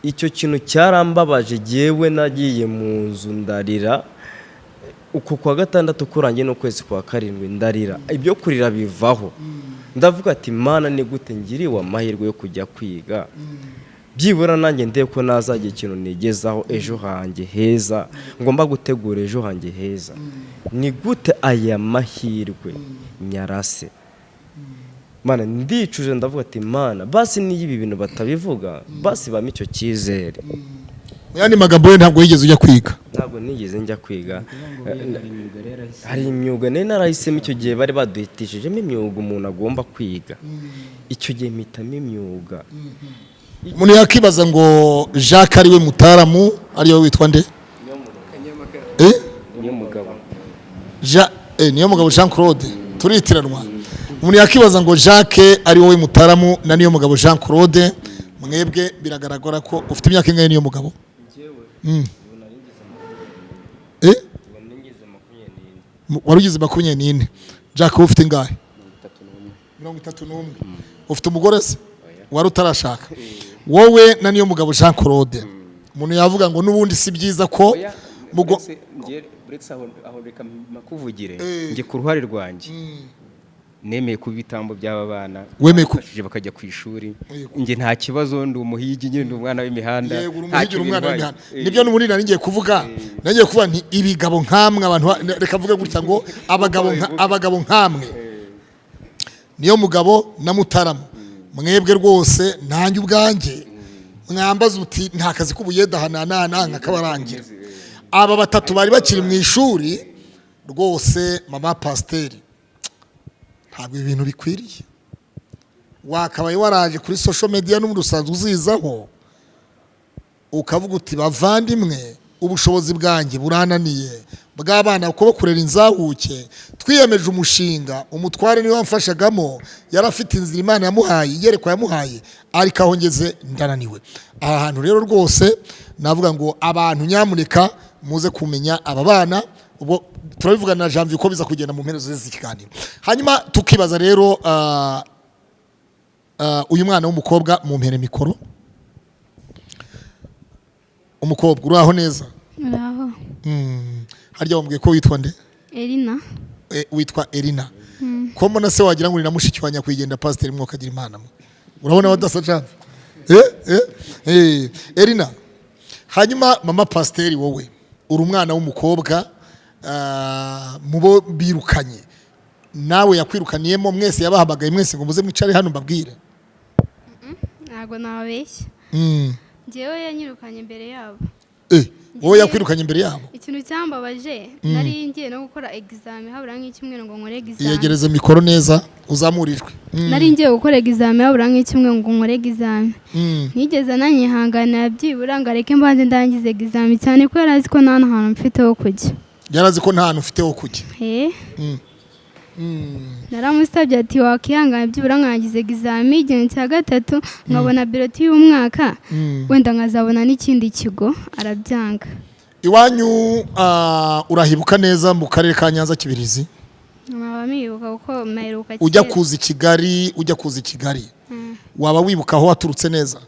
Icyo kintu cyarambabaje. Jyewe nagiye mu nzu ndarira. Uku kwa gatandatu kurangiye n'ukwezi kwa karindwi ndarira, ibyo kurira bivaho. Ndavuga ati: "Mana, ni gute ngiriwe amahirwe yo kujya kwiga, byibura nanjye ndebe ko nazagira ikintu nigezaho ejo hanjye heza, ngomba gutegura ejo hanjye heza. Ni gute aya mahirwe nyarase? Mana?" Ndicuje, ndavuga ati: "Mana, basi niyo ibi bintu batabivuga, basi bampe icyo cyizere." Mu yandi magambo, we ntabwo wigeze ujya kwiga? Ntabwo nigeze njya kwiga. Hari imyuga nari narahisemo icyo gihe, bari baduhitishijemo imyuga umuntu agomba kwiga. Icyo gihe mpitamo imyuga. Umuntu yakibaza ngo Jacques ariwe Mutaramu, ariwe witwa nde? Eh? Niyo mugabo. Niyo mugabo Jean Claude, turitiranwa. Umuntu yakibaza ngo Jacques ari wowe Mutaramu na niyo mugabo Jean Claude. Mwebwe biragaragara ko ufite imyaka ingahe, niyo mugabo? Eh? Wari ugize 24. Jacques, wowe ufite ingahe? 31. Ufite umugore se? Wari utarashaka? Wowe na niyo mugabo Jean Claude, umuntu yavuga ngo n'ubundi si byiza ko Uretse aho, reka makuvugire. Njye ku ruhare rwanjye nemeye kuba ibitambo by'aba bana. Wemeye bafashije bakajya ku ishuri. Njye nta kibazo, ndi umuhigi nyine, ndi umwana w'imihanda. Yego, uri Nta umuhigi, uri umwana bintwaye. w'imihanda. Nibyo n'ubundi nari ngiye kuvuga. Nari ngiye kuvuga nti ibigabo nkamwe, abantu reka mvuge gutya ngo abagabo nkamwe, niyo mugabo na Mutaramu, mwebwe rwose nanjye ubwanjye mwambaza uti nta kazi k'ubuyede aha na na nkakabarangira. Aba batatu bari bakiri mu ishuri rwose, mama pasiteri, ntabwo ibi bintu bikwiriye. Wakabaye waraje kuri social media n'ubundi usanzwe uzizaho, ukavuga uti: "Bavandimwe, ubushobozi bwanjye burananiye bw'abana kuba kurera inzahuke. Twiyemeje umushinga, umutware niwe wamfashagamo, yari afite inzira Imana yamuhaye, iyerekwa yamuhaye, ariko aho ngeze ndananiwe." Aha hantu rero rwose navuga ngo abantu nyamuneka muze kumenya aba bana. Ubwo turabivugana na Janvier uko biza kugenda mu mpera z'iki kiganiro. Hanyuma tukibaza rero, uyu mwana w'umukobwa, mu mpere mikoro. Umukobwa, uraho neza? Muraho. Harya wambwiye ko witwa nde? Erina. Witwa Erina. Ko mbona se wagira ngo ni na mushiki wa nyakwigendera pasiteri Mwokagira Imana mwe? Urabona badasa cyane. Erina, hanyuma mama pasiteri, wowe uri umwana w'umukobwa, mu bo birukanye nawe yakwirukaniyemo. Mwese yabahamagaye mwese ngo muze mwicare hano mbabwire? Ntabwo nababeshya. Njyewe yanyirukanye imbere yabo. Wowe yakwirukanye imbere yabo? Ikintu cyambabaje, nari ngiye no gukora examen, habura nk'icyumweru ngo nkore examen. Yegereze mikoro neza, uzamure ijwi. Nari ngiye gukora examen, habura nk'icyumweru ngo nkore examen. Ntigeze ananyihanganira byibura ngo areke mbanze ndangize examen, cyane ko yari azi ko nta hantu mfite ho kujya. Yari azi ko nta hantu ufite ho kujya? Eh. Naramusabye ati: "Wakihangana byibura nkangiza examen igihe cya gatatu, nkabona bulletin y'umwaka, wenda nkazabona n'ikindi kigo." Arabyanga. Iwanyu urahibuka neza mu karere ka Nyanza, Kibirizi? Nkaba mibuka kuko mperuka Ujya kera. kuza i Kigali, ujya kuza i Kigali, waba wibuka aho waturutse neza?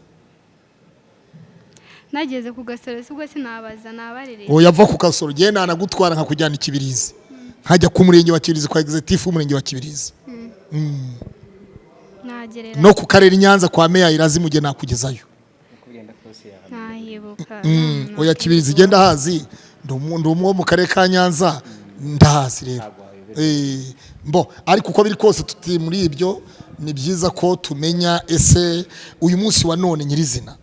Nageze ku Gasoro, si ubwo sinabaza nabarereye. Oya, ava ku Kasoro, ngewe nanagutwara nkakujyana i Kibirizi, nkajya ku murenge wa Kibirizi kwa executive w'umurenge wa Kibirizi. Nagerera. No ku karere i Nyanza kwa meya Irazimuge nakugezayo. Ntahibuka. Oya, Kibirizi genda hazi, ndi umwe wo mu karere ka Nyanza, ndahazi rero. Mbo ariko uko biri kose, tuti muri ibyo ni byiza ko tumenya ese uyu munsi wa none nyirizina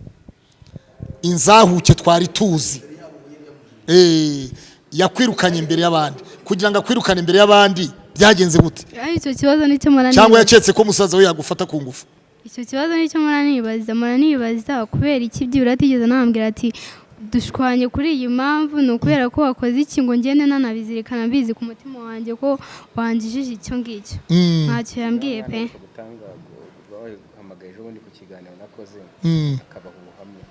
inzahuke twari tuzi yakwirukanye imbere y'abandi. Kugira ngo akwirukane imbere y'abandi byagenze gute? Ariko icyo kibazo nicyo mpora Cyangwa nibaza. yaketse ko musaza we yagufata ku ngufu? Icyo kibazo nicyo mpora nibaza, mpora nibaza kubera iki byibura atigeze anambwira ati: "Dushwanye kuri iyi mpamvu, ni ukubera ko wakoze iki," ngo ngende nanabizirikana, mbizi ku mutima wanjye ko wangijije icyo ngicyo. Ntacyo yambwiye pe. Gutanga bahamagaye ejo bundi ku kiganiro nakoze, akabaha ubuhamya.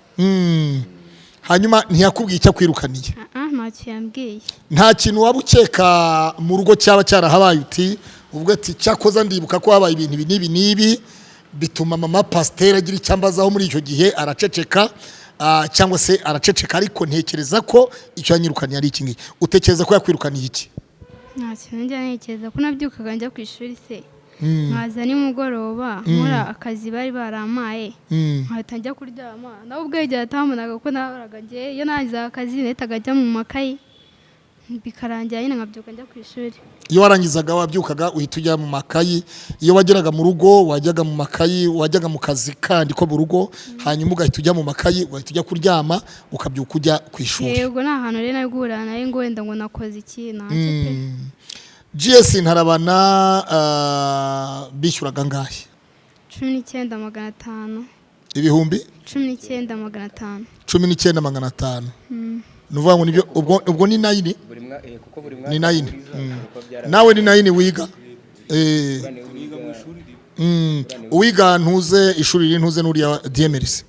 Hanyuma ntiyakubwiye icyo akwirukaniye? Ah, ah, ntacyo. Ntacyo yambwiye. Nta kintu waba ukeka mu rugo cyaba cyarahabaye, uti uvuga ati: "Cyakoza ndibuka ko habaye ibintu ibi n'ibi n'ibi, bituma mama pasiteri agira icyo ambazaho muri icyo gihe araceceka, cyangwa se araceceka, ariko ntekereza ko icyo yanyirukaniye ari iki ngiki." Utekereza ko yakwirukaniye iki? Nta kintu njya ntekereza, ko nabyukaga njya ku ishuri se, nkaza nimugoroba nkora akazi bari barampaye, nkahita njya kuryama. Nawe ubwo igihe atamubonaga, kuko nahoraga njye iyo narangizaga akazi nahitaga njya mu makayi, bikarangira nyine nkabyuka njya ku ishuri. Iyo warangizaga wabyukaga uhita ujya mu makayi. Iyo wageraga mu rugo wajyaga mu makayi, wajyaga mu kazi kandi ko mu rugo, hanyuma ugahita ujya mu makayi, ugahita ujya kuryama, ukabyuka ujya ku ishuri. Yego, nta hantu rero nari guhurira nawe ngo wenda ngo nakoze iki, ntacyo pe. GS Ntarabana bishyuraga angahe? 19,500. Ibihumbi? 19,500. 19,500, ni ukuvuga ngo nibyo. Ubwo ni nine. Buri kuko buri mwaka Ni nine. uriza, uko byarabaye. Nawe ni nine wiga. Uwiga ntuze ishuri riri ntuze n'uriya DMRC.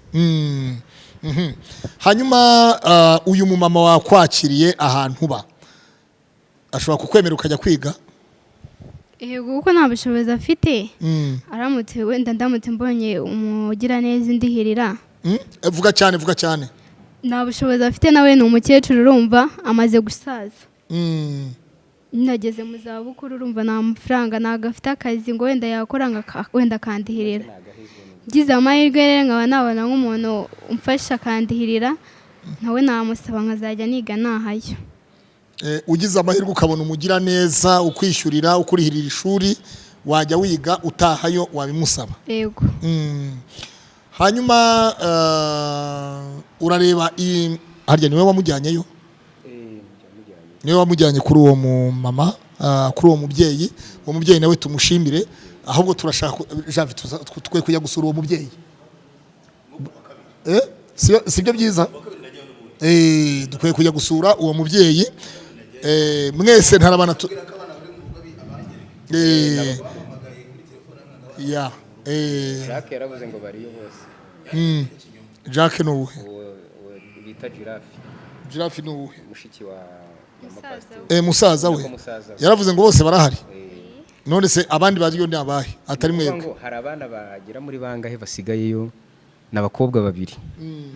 Hanyuma uyu mumama wakwakiriye ahantu uba ashobora kukwemera ukajya kwiga? Yego, kuko nta bushobozi afite. Aramutse wenda ndamutse mbonye umugiraneza indihirira. Vuga cyane, vuga cyane. Nta bushobozi afite, nawe ni umukecuru, urumva amaze gusaza. Nageze mu zabukuru, urumva nta mafaranga, ntabwo afite akazi ngo wenda yakora ngo wenda akandihirira. Ngize amahirwe rero nkaba nabona nk'umuntu umfasha akandihirira, nawe namusaba nkazajya niga nahayo. Ugize amahirwe ukabona umugiraneza ukwishyurira, ukurihirira ishuri, wajya wiga utahayo, wabimusaba? Yego. Hanyuma urareba harya niwe wamujyanyeyo, niwe wamujyanye kuri uwo mumama, kuri uwo mubyeyi. Uwo mubyeyi nawe tumushimire. Ahubwo turashaka Javi, twe kujya gusura uwo mubyeyi. Sibyo byiza? Dukwiye kujya gusura uwo mubyeyi. Mwese ntarabana ya Jacques yaravuze ngo bariyo bose. Jacques ni uwuhe? Uwo bita Giraffe. Giraffe ni uwuhe? Mushiki wa mama Musaza. pasiteri. Musaza we. Nako musaza we. Yaravuze ngo bose barahari. None se abandi bariyo ni abahe atari Ni ukuvuga mwebwe? ngo hari abana bagera muri bangahe basigayeyo? Ni abakobwa babiri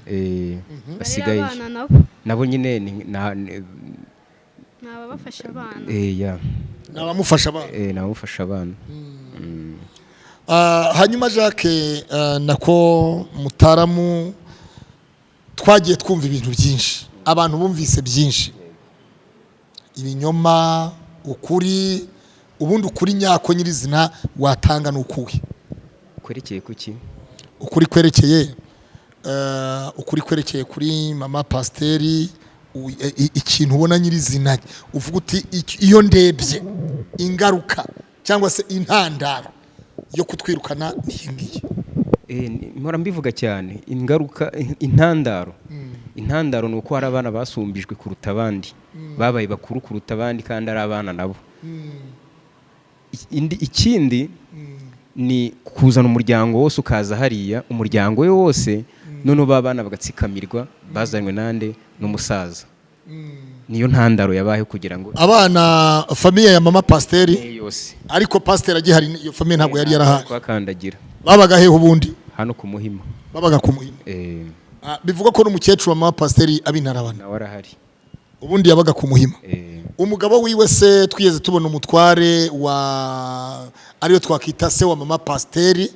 Barera basigayeyo. abana nabo. Nabo nyine Ni ababafasha abana. Ya. Ni abamufasha abana. Ni abamufasha abana. Hanyuma Jacques, nako Mutaramu, twagiye twumva ibintu byinshi, abantu bumvise byinshi, ibinyoma, ukuri. Ubundi ukuri nyako nyirizina watanga ni ukuhe? Kwerekeye kuki? Ukuri kwerekeye kuri mama pasiteri, ikintu ubona nyirizina uvuga uti: "Iyo ndebye ingaruka cyangwa se intandaro yo kutwirukana ni iyi ngiyi." Mpora mbivuga cyane, ingaruka, intandaro ni uko hari abana basumbijwe kuruta abandi, babaye bakuru kuruta abandi kandi ari abana nabo. Ikindi ni kuzana umuryango wose ukaza hariya, umuryango we wose, noneho ba bana bagatsikamirwa bazanywe nande? N'umusaza. Niyo ntandaro yabayeho kugira ngo Abana, famille ya mama pasiteri? Yose. Ariko pasiteri agihari iyo famille ntabwo yari yarahaye? Kuhakandagira. Babaga hehe ubundi? Hano ku Muhima. Babaga ku Muhima. Bivugwa ko n'umukecuru wa mama pasiteri abintarabana. Nawe arahari. Ubundi yabaga ku Muhima. Umugabo wiwe se, twigeze tubona umutware wa ariyo twakita se wa mama pasiteri,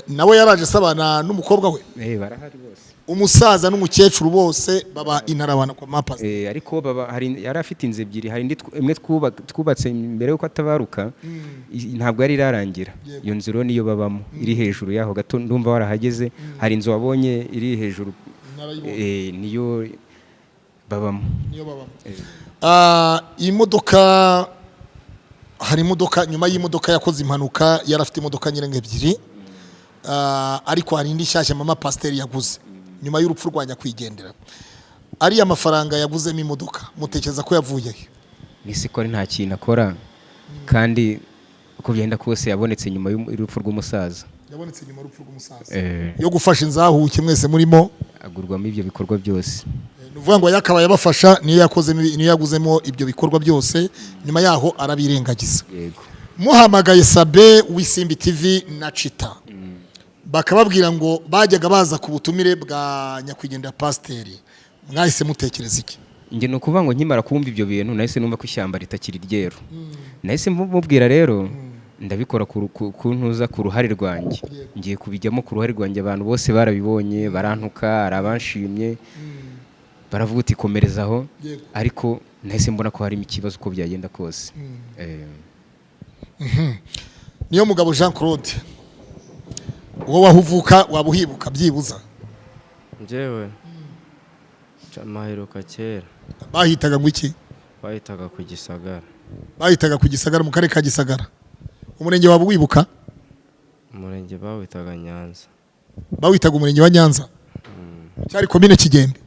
nawe yaraje asabana n'umukobwa we? Barahari bose. Umusaza n'umukecuru bose baba intarabana kwa mama pasiteri? Ariko baba hari yari afite inzu ebyiri, hari indi imwe twubatse mbere yuko atabaruka, ntabwo yari irarangira. Iyo nzu rero niyo babamo, iri hejuru yaho gato, ndumva warahageze, hari inzu wabonye iri hejuru. Narayibonye. Niyo babamo. Niyo babamo. Imodoka, hari imodoka, nyuma y'imodoka yakoze impanuka yari afite imodoka nyirenga ebyiri. Ariko hari indi nshyashya mama pasiteri yaguze nyuma y'urupfu rwa nyakwigendera. Ariya mafaranga yaguzemo imodoka mutekereza ko yavuye he? Nise ko ari nta kintu akora, kandi uko byenda kose yabonetse nyuma y'urupfu rw'umusaza. Yabonetse nyuma y'urupfu rw'umusaza. Eh, Yo gufasha inzahuke mwese murimo. Agurwamo ibyo bikorwa byose. Ni ukuvuga ngo yakabaye abafasha, niyo yakozemo, niyo yaguzemo ibyo bikorwa byose, nyuma yaho arabirengagiza. Yego. Muhamagaye Sabe w'Isimbi TV na Cita, bakababwira ngo bajyaga baza ku butumire bwa nyakwigendera pasiteri, mwahise mutekereza iki? Njye ni ukuvuga ngo nkimara kumva ibyo bintu, nahise numva ko ishyamba ritakiri ryeru. Nahise mubwira rero, ndabikora ku ntuza, ku ruhare rwanjye, ngiye kubijyamo ku ruhare rwanjye. Abantu bose barabibonye, barantuka, hari abanshimye, baravuga uti komerezaho. Ariko nahise mbona ko harimo ikibazo uko byagenda kose. Niyo mugabo Jean Claude, wowe aho uvuka waba uhibuka byibuza? Njyewe maheruka kera. Bahitaga ngo iki? Bahitaga ku Gisagara. Bahitaga ku Gisagara, mu karere ka Gisagara. Umurenge waba wibuka? Umurenge bawitaga Nyanza. Bawitaga umurenge wa Nyanza, cyari komine Kigembe.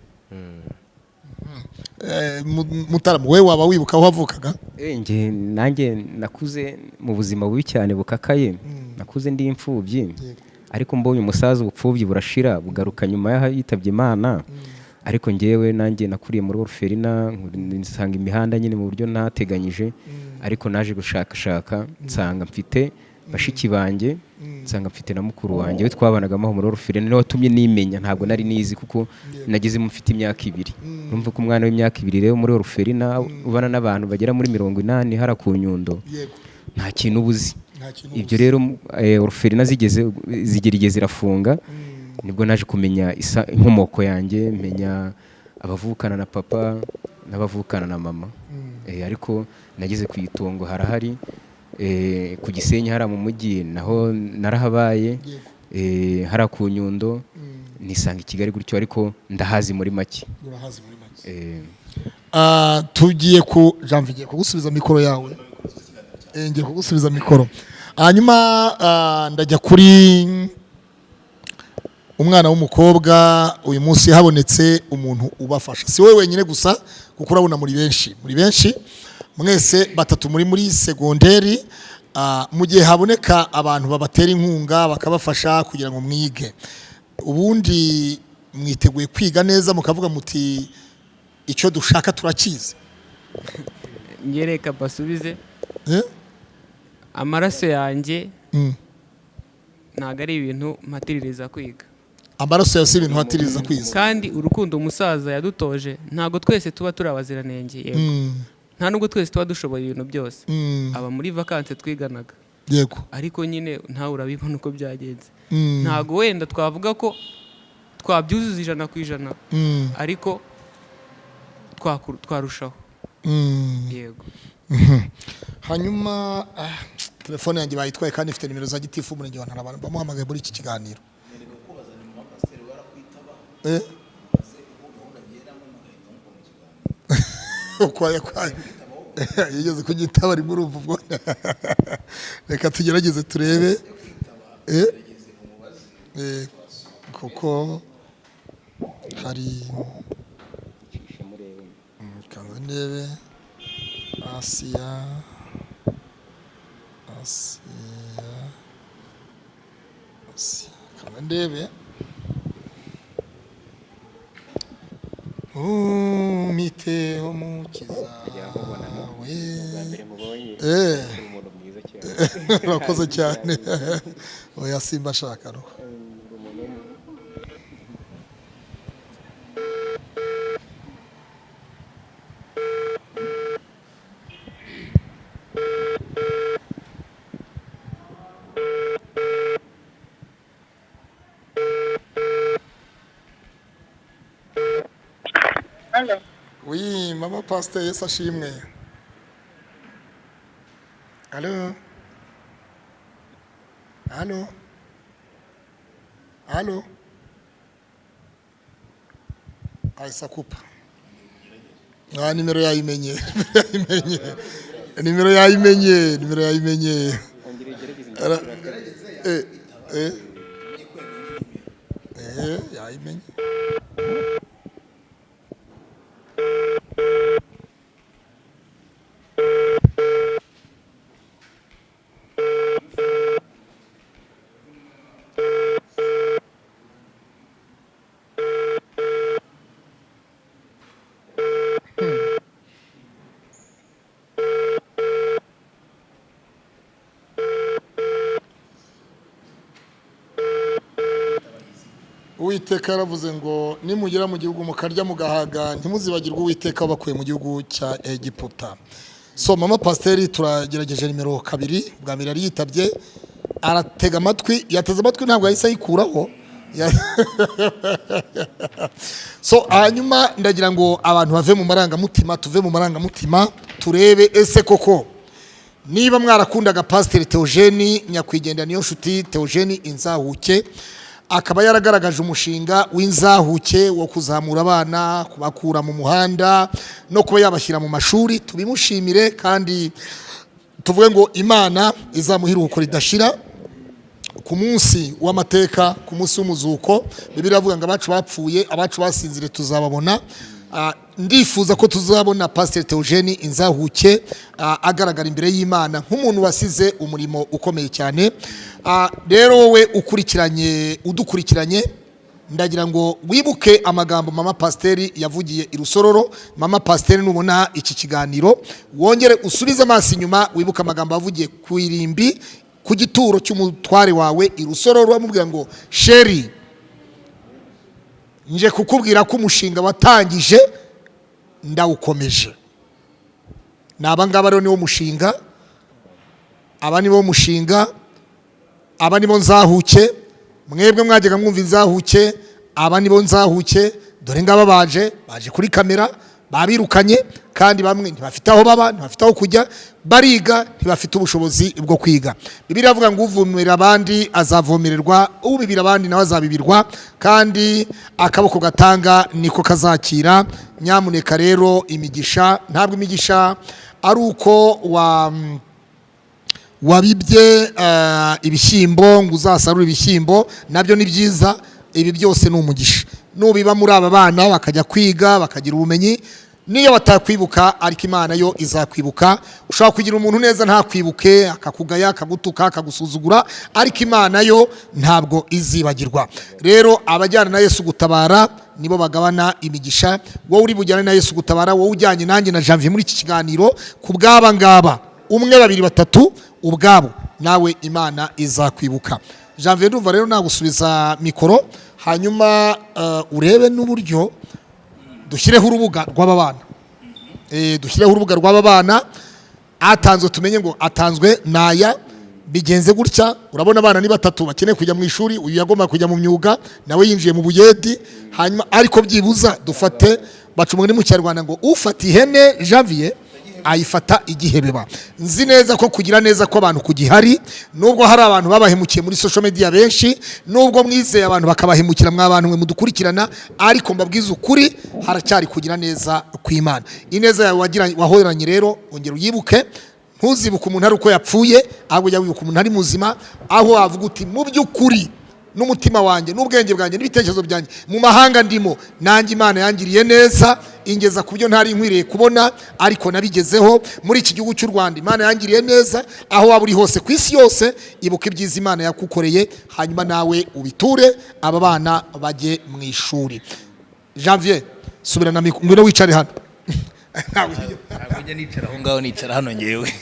Mutarama, wowe waba wibuka aho wavukaga? Njye nanjye nakuze mu buzima bubi cyane bukakaye, nakuze ndi imfubyi, ariko mbonye umusaza ubupfubyi burashira, bugaruka nyuma y'aho yitabye Imana. Ariko njyewe nanjye nakuriye muri orphelinat, nsanga imihanda nyine mu buryo ntateganyije, ariko naje gushakashaka nsanga mfite bashiki banjye, nsanga mfite na mukuru wanjye we twabanagamo aho muri orphelinat, niwe watumye nimenya. Ntabwo nari nizi kuko nagezemo mfite imyaka 2. Urumva ko umwana w'imyaka 2 rero muri orphelinat ubana n'abantu bagera muri 80 hara ku Nyundo, nta kintu uba uzi. Nta kintu. Ibyo rero, orphelinat zigeze zigera igihe zirafunga, nibwo naje kumenya inkomoko yanjye, menya abavukana na papa n'abavukana na mama. Ariko nageze ku Itongo harahari, ku Gisenyi hariya mu mujyi naho narahabaye, hariya ku Nyundo, nisanga i Kigali gutyo, ariko ndahazi muri make. Urahazi muri make. Tugiye ku Janvier, ngiye kugusubiza mikoro yawe. Ngiye kugusubiza mikoro, hanyuma ndajya kuri umwana w'umukobwa. Uyu munsi habonetse umuntu ubafasha, si wowe wenyine gusa, kuko urabona muri benshi, muri benshi mwese batatu muri segonderi. Mu gihe haboneka abantu babatera inkunga bakabafasha kugira ngo mwige, ubundi mwiteguye kwiga neza, mukavuga muti icyo dushaka turakizi? Ngereka basubize. Eh? Amaraso yanjye ntabwo ari ibintu mpatiririza kwiga. Amaraso yawe si ibintu uhatiriza kwiza. Kandi urukundo umusaza yadutoje, ntabwo twese tuba turi abaziranenge, yego, nta nubwo twese tuba dushoboye ibintu byose. Aba muri vakansi twiganaga, ariko nyine ntawe urabibona uko byagenze. Ntabwo wenda twavuga ko twabyuzuza 100%, ariko twarushaho. Yego. Hanyuma telefone yanjye bayitwaye kandi ifite nimero za gitifu umurenge wa Ntarabana, bamuhamagaye muri iki kiganiro. Eh? Kwaya kwaya yigeze kunyitaba rimwe, urumva ubwo reka tugerageze turebe. Eh? Kuko hari kanze ndebe. Asiya, Asiya, Asiya, kanze ndebe. Umiteho mukiza we. Urakoze cyane. Oya, simba ashaka roho. Halo. Oui, mama pasteur, Yesu ashimwe. Allo? Allo? Allo? Ahise akupa. Nimero yayimenye. Yayimenye. Nimero yayimenye, nimero yayimenye. Eh. Yayimenye. Uwiteka yaravuze ngo nimugera mu gihugu mukarya mugahaga, ntimuzibagirwe Uwiteka wabakuye mu gihugu cya Egiputa. So mama pasiteri, turagerageje nimero 2. Bwa mbere yari yitabye, aratega amatwi, yateze amatwi, ntabwo yahise ayikuraho. So hanyuma ndagira ngo abantu bave mu marangamutima, tuve mu marangamutima, turebe ese koko niba mwarakundaga Pasiteri Theogene, nyakwigendera Niyo Nshuti Theogene Inzahuke, akaba yaragaragaje umushinga w'Inzahuke wo kuzamura abana, kubakura mu muhanda no kuba yabashyira mu mashuri, tubimushimire kandi tuvuge ngo Imana izamuha iruhuko ridashira ku munsi w'amateka, ku munsi w'umuzuko. Bibiliya iravuga ngo abacu bapfuye, abacu basinzire, tuzababona. Ndifuza ko tuzabona Pasiteri Theogene Inzahuke agaragara imbere y'Imana nk'umuntu wasize umurimo ukomeye cyane. Rero wowe ukurikiranye, udukurikiranye, ndagira ngo wibuke amagambo mama pasiteri yavugiye i Rusororo. Mama pasiteri, nubona iki kiganiro, wongere usubize amaso inyuma, wibuke amagambo yavugiye ku irimbi, ku gituro cy'umutware wawe i Rusororo, amubwira ngo: "Chéri, nje kukubwira ko umushinga watangije ndawukomeje." Ni aba ngaba rero, niwo mushinga, aba niwo mushinga, aba nibo Nzahuke. Mwebwe mwajyaga mwumva Inzahuke, aba nibo Nzahuke. Dore ngaba baje kuri kamera, babirukanye, kandi bamwe ntibafite aho baba, ntibafite aho kujya, bariga, ntibafite ubushobozi bwo kwiga. Bibiliya iravuga ngo uvumera abandi azavomererwa, ubibira abandi nawe azabibirwa, kandi akaboko gatanga niko kazakira. Nyamuneka rero, imigisha, ntabwo imigisha ari uko wabibye ibishyimbo ngo uzasarure ibishyimbo. Nabyo ni byiza, ibi byose ni umugisha. Nubiba muri aba bana bakajya kwiga, bakagira ubumenyi, niyo batakwibuka, ariko Imana yo izakwibuka. Ushobora kugira umuntu neza ntakwibuke, akakugaya, akagutuka, akagusuzugura, ariko Imana yo ntabwo izibagirwa. Rero abajyana na Yesu gutabara nibo bagabana imigisha. Wowe uri bujyane na Yesu gutabara, wowe ujyanye nanjye na Janvier muri iki kiganiro, ku bw'aba ngaba, umwe, babiri, batatu, ubwabo nawe Imana izakwibuka. Janvier, ndumva rero nagusubiza mikoro, hanyuma urebe n'uburyo dushyireho urubuga rw'aba bana. Dushyireho urubuga rw'aba bana, atanzwe tumenye ngo atanzwe naya, bigenze gutya. Urabona abana ni batatu bakeneye kujya mu ishuri. Uyu yagomba kujya mu myuga, nawe yinjiye mu buyedi. Hanyuma ariko byibuza dufate, baca umugani mu Kinyarwanda ngo ufata ihene, Janvier, ayifata igihebeba. Nzi neza ko kugira neza kw'abantu kugihari, nubwo hari abantu babahemukiye muri social media benshi, nubwo mwizeye abantu bakabahemukira, mwa bantu mwe mudukurikirana, ariko mbabwiza ukuri, haracyari kugira neza kw'Imana. Ineza yawe wahoranye rero, ongera uyibuke. Ntuzibuke umuntu ari uko yapfuye, ahubwo ujya wibuka umuntu ari muzima, aho wavuga uti: "Mu by'ukuri n'umutima wanjye n'ubwenge bwanjye n'ibitekerezo byanjye, mu mahanga ndimo, nanjye Imana yangiriye neza, ingeza ku byo ntari nkwiriye kubona, ariko nabigezeho muri iki gihugu cy'u Rwanda. Imana yangiriye neza." Aho waba uri hose ku isi yose, ibuka ibyiza Imana yakukoreye, hanyuma nawe ubiture aba bana bajye mu ishuri. Janvier, subira na mikoro, ngwino wicare hano. Ntabwo njya nicara aho ngaho, nicara hano ngewe.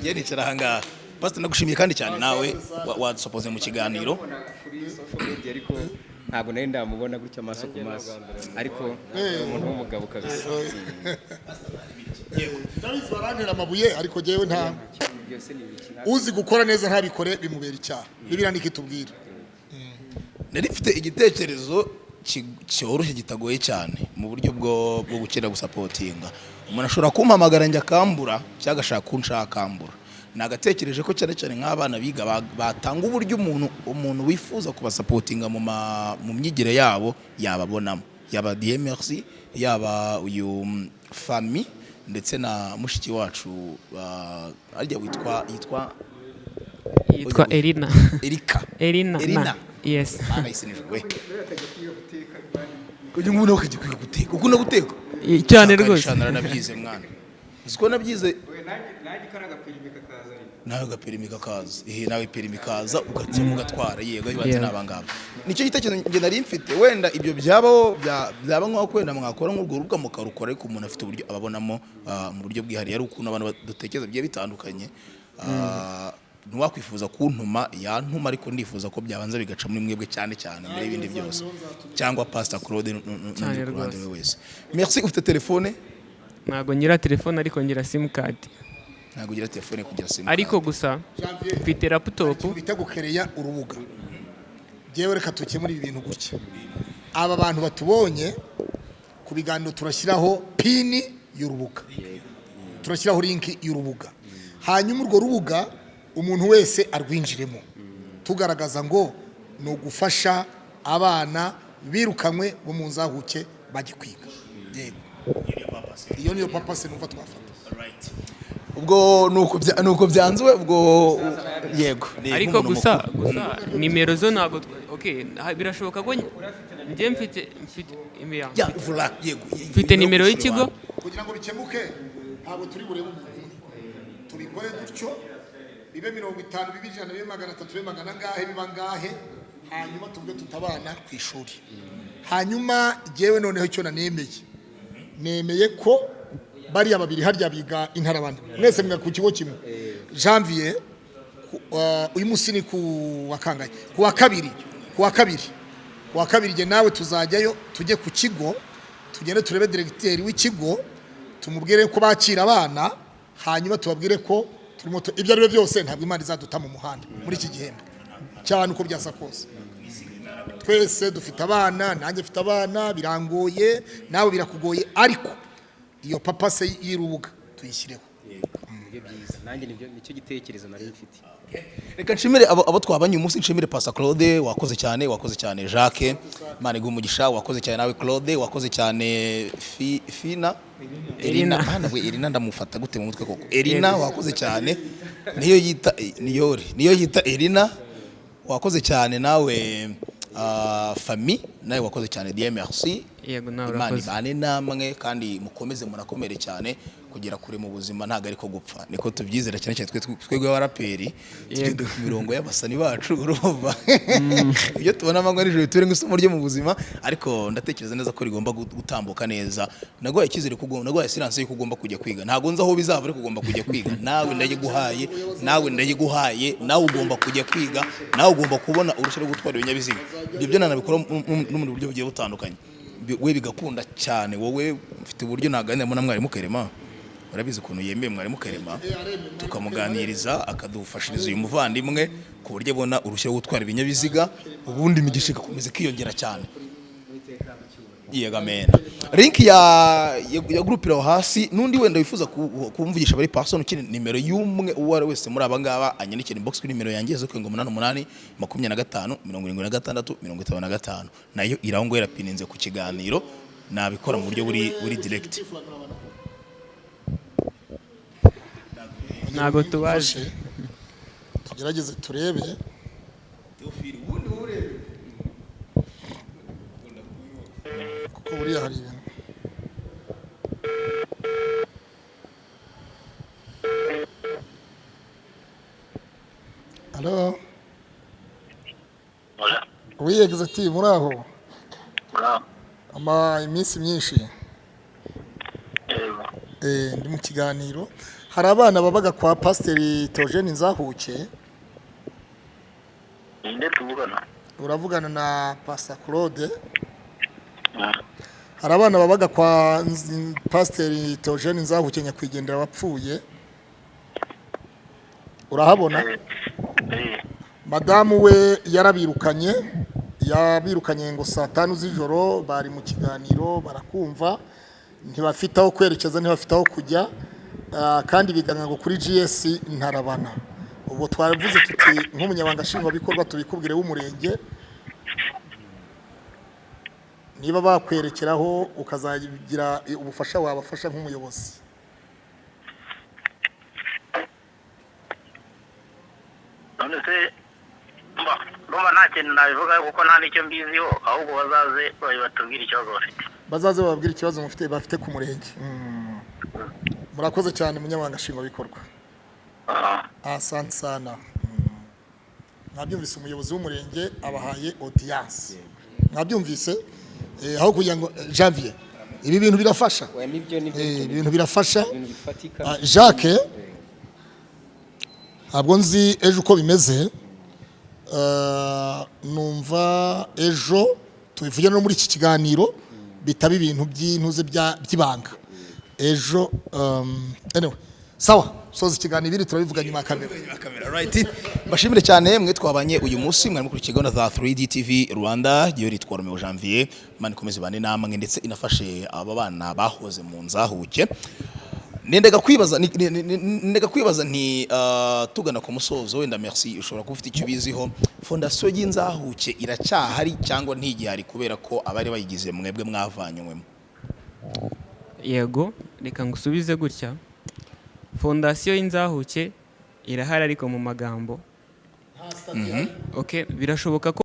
Njye nicara aha ngaha. Pastor, ndagushimiye kandi cyane, nawe wadusopoze mu kiganiro. Kuri social media, ariko ntabwo nari ndamubona gutya amaso ku maso, ariko ni umuntu w'umugabo kabisa. Ndabizi barantera amabuye, ariko jyewe nta Byose ni ibiki? Uzi gukora neza ntabikore bimubera icyaha. Bibiliya niko itubwira. Nari mfite igitekerezo cyoroshye, kitagoye cyane, mu buryo bwo gukira gusupportinga. Umuntu ashobora kumpamagara njya akambura, cyangwa agashaka kunshaka akambura. Nagatekereje ko cyane cyane nk'abana biga batanga uburyo umuntu wifuza kubasupportinga mu myigire yabo yababonamo, yaba DMRC, yaba uyu Fami, ndetse na mushiki wacu arya witwa yitwa Yitwa Erina. Erika. Erina. Erina. Na. Yes. Mana isi nijoro we, kugira ngo nawe ukajya kwiga guteka. Ukunda guteka? Cyane rwose. Shaka, naranabyize mwana, uzi ko nabyize? Nawe agaperimi kakaza, ihe nawe perimi kaza, ukajya ugatwara, yego, ibanze. N'abangaba nicyo gitekerezo njye nari mfite. Wenda ibyo byabaho, byaba nk'aho wenda mwakora nk'urwo rubuga mukarukora, ariko umuntu afite uburyo ababonamo mu buryo bwihariye, ari ukuntu abantu dutekereza bigiye bitandukanye. Ntiwakwifuza kuntuma yantuma, ariko ndifuza ko byabanza bigaca muri mwebwe cyane cyane mbere y'ibindi byose, cyangwa Pastor Claude n'undi Cyane ku ruhande rwose. we wese. Merci. Ufite telefone? Ntabwo ngira telefone, ariko ngira simukadi. Ntabwo ugira telefone, kugira SIM? Ariko gusa mfite laptop. Bita gukereya urubuga. Yewe, reka dukemure ibi bintu gutya. Aba bantu batubonye ku biganiro, turashyiraho pin y'urubuga, turashyiraho link y'urubuga, hanyuma urwo rubuga umuntu wese arwinjiremo, tugaragaza ngo ni ugufasha abana birukanywe bo mu nzahuke bajya kwiga. Yego, iyo niyo purpose numva twafata. Ubwo nuko byanzuwe ubwo, yego, ni Ariko nk'umuntu gusa mukuru. Gusa nimero zo ntabwo okay, birashoboka ko njye mfite imiya Ya, voilà, yego. Mfite nimero y'ikigo. Kugira ngo bikemuke, ntabwo turi burebe umuntu umwe. Tubikore gutyo, bibe 50, bibe 100, bibe 300, bibe magana angahe, bibe angahe, hanyuma tuvuge tutabana ku ishuri. Hanyuma jyewe noneho icyo nanemeye, nemeye ko bariya babiri harya biga Intarabana, mwese mwiga ku kigo kimwe. Janvier, uyu munsi ni ku wa kangahe? Ku wa kabiri. Ku wa kabiri jye nawe tuzajyayo, tujye ku kigo, tugende turebe diregiteri w'ikigo, tumubwire ko bakira abana, hanyuma tubabwire ko turimo ibyo ari byo byose ntabwo Imana izaduta mu muhanda muri iki gihembwe cyane, uko byasa kose. Twese dufite abana, nanjye mfite abana, birangoye, nawe birakugoye, ariko iyo purpose y'urubuga tuyishyireho. Nibyo byiza, nanjye nibyo, nicyo gitekerezo nari mfite. Reka nshimire abo twabanye uyu munsi. Nshimire Pastor Claude, wakoze cyane. Wakoze cyane Jacques, Imana iguhe umugisha. Wakoze cyane nawe Claude. Wakoze cyane Fina, Erina. Mana we, Erina ndamufata gute mu mutwe koko? Erina, wakoze cyane. Niyo yita Niyori, niyo yita Erina. Wakoze cyane nawe. Fami, nawe wakoze cyane. Dieu merci. Yego, nawe Imana urakoze. ibane namwe kandi mukomeze munakomere cyane. Kugera kure mu buzima ntabwo ariko gupfa, niko tubyizera cyane cyane twebwe abaraperi tugenda ku mirongo y'abasani bacu. Urumva ibyo tubona amanywa nijoro tubere nk'isomo ryo mu buzima, ariko ndatekereza neza ko rigomba gutambuka neza. Naguhaye icyizere ko ugomba, naguhaye assurance yuko ugomba kujya kwiga. Ntabwo nzi aho bizava, ariko ugomba kujya kwiga. Nawe ndayiguhaye, nawe ndayiguhaye, nawe ugomba kujya kwiga, nawe ugomba kubona uruhushya rwo gutwara ibinyabiziga. Ibyo byo nanabikora no mu buryo bugiye butandukanye. We bigakunda cyane. Wowe mfite uburyo naganiramo na mwarimu Kerema, urabizi ukuntu yemeye mwarimu Kerema, tukamuganiriza akadufashiriza uyu muvandimwe ku buryo abona uruhushya rwo gutwara ibinyabiziga, ubundi imigisha igakomeza ikiyongera cyane. Yego, amen. Link ya group iraho hasi. N'undi wenda wifuza kumvugisha bari person, ukeneye nimero y'umwe uwo ari wese muri aba ngaba, anyandikira inbox kuri nimero yanjye 0788 25 76 55. Nayo iraho ngo yarapininze ku kiganiro, nabikora mu buryo buri direct. Ntabwo tubaje. Tugerageze turebe. Kuko buriya hari ibintu. Alo? Oui, executive, muri aho? Ama iminsi myinshi. Ndi mu kiganiro. Hari abana babaga kwa Pasiteri Theogene Nzahuke. Ninde tuvugana? Uravugana na Pastor Claude. Hari abana babaga kwa Pasiteri Theogene Nzahuke, nyakwigendera wapfuye. Urahabona? Madamu we yarabirukanye, yabirukanye ngo saa 5 z'ijoro. Bari mu kiganiro, barakumva. Ntibafite aho kwerekeza, ntibafite aho kujya. Kandi bigana ngo kuri GS Ntarabana. Ubwo twaravuze tuti nk'umunyamabanga nshingwabikorwa tubikubwire w'umurenge, niba bakwerekeraho ukazagira ubufasha wabafasha nk'umuyobozi. None se mba ndumva nta kintu nabivuga kuko nta n'icyo mbiziho, ahubwo bazaze batubwire ikibazo bafite. Bazaze bababwire ikibazo mufite, bafite ku murenge. Murakoze cyane, munyamabanga nshingwabikorwa. Asante sana. Mwabyumvise, umuyobozi w'umurenge abahaye audience. Mwabyumvise. Aho kugira ngo Janvier, ibi bintu birafasha. Oya, nibyo, nibyo. Ibi bintu birafasha. Ibintu bifatika. Ah, Jacques, Ntabwo nzi ejo uko bimeze. Numva ejo tubivuge no muri iki kiganiro, bitaba ibintu by'intuze by'ibanga ejo. Anyway, sawa, soza ikiganiro, ibindi turabivuga nyuma ya kamera. Kamera, right. Mbashimire cyane mwe twabanye uyu munsi, mwari mukurikiye gahunda za 3D TV Rwanda. Giyo ritwa Romeo Janvier. Imana ikomeze ibane namwe, ndetse inafashe aba bana bahoze mu nzahuke. Nendaga kwibaza nti tugana ku musozo, wenda Merci ushobora kuba ufite icyo ubiziho: fondasiyo y'inzahuke iracyahari cyangwa ntigihari, kubera ko abari bayigize mwebwe mwavanywemo? Yego, reka ngusubize gutya: fondasiyo y'inzahuke irahari, ariko mu magambo. Okay, birashoboka ko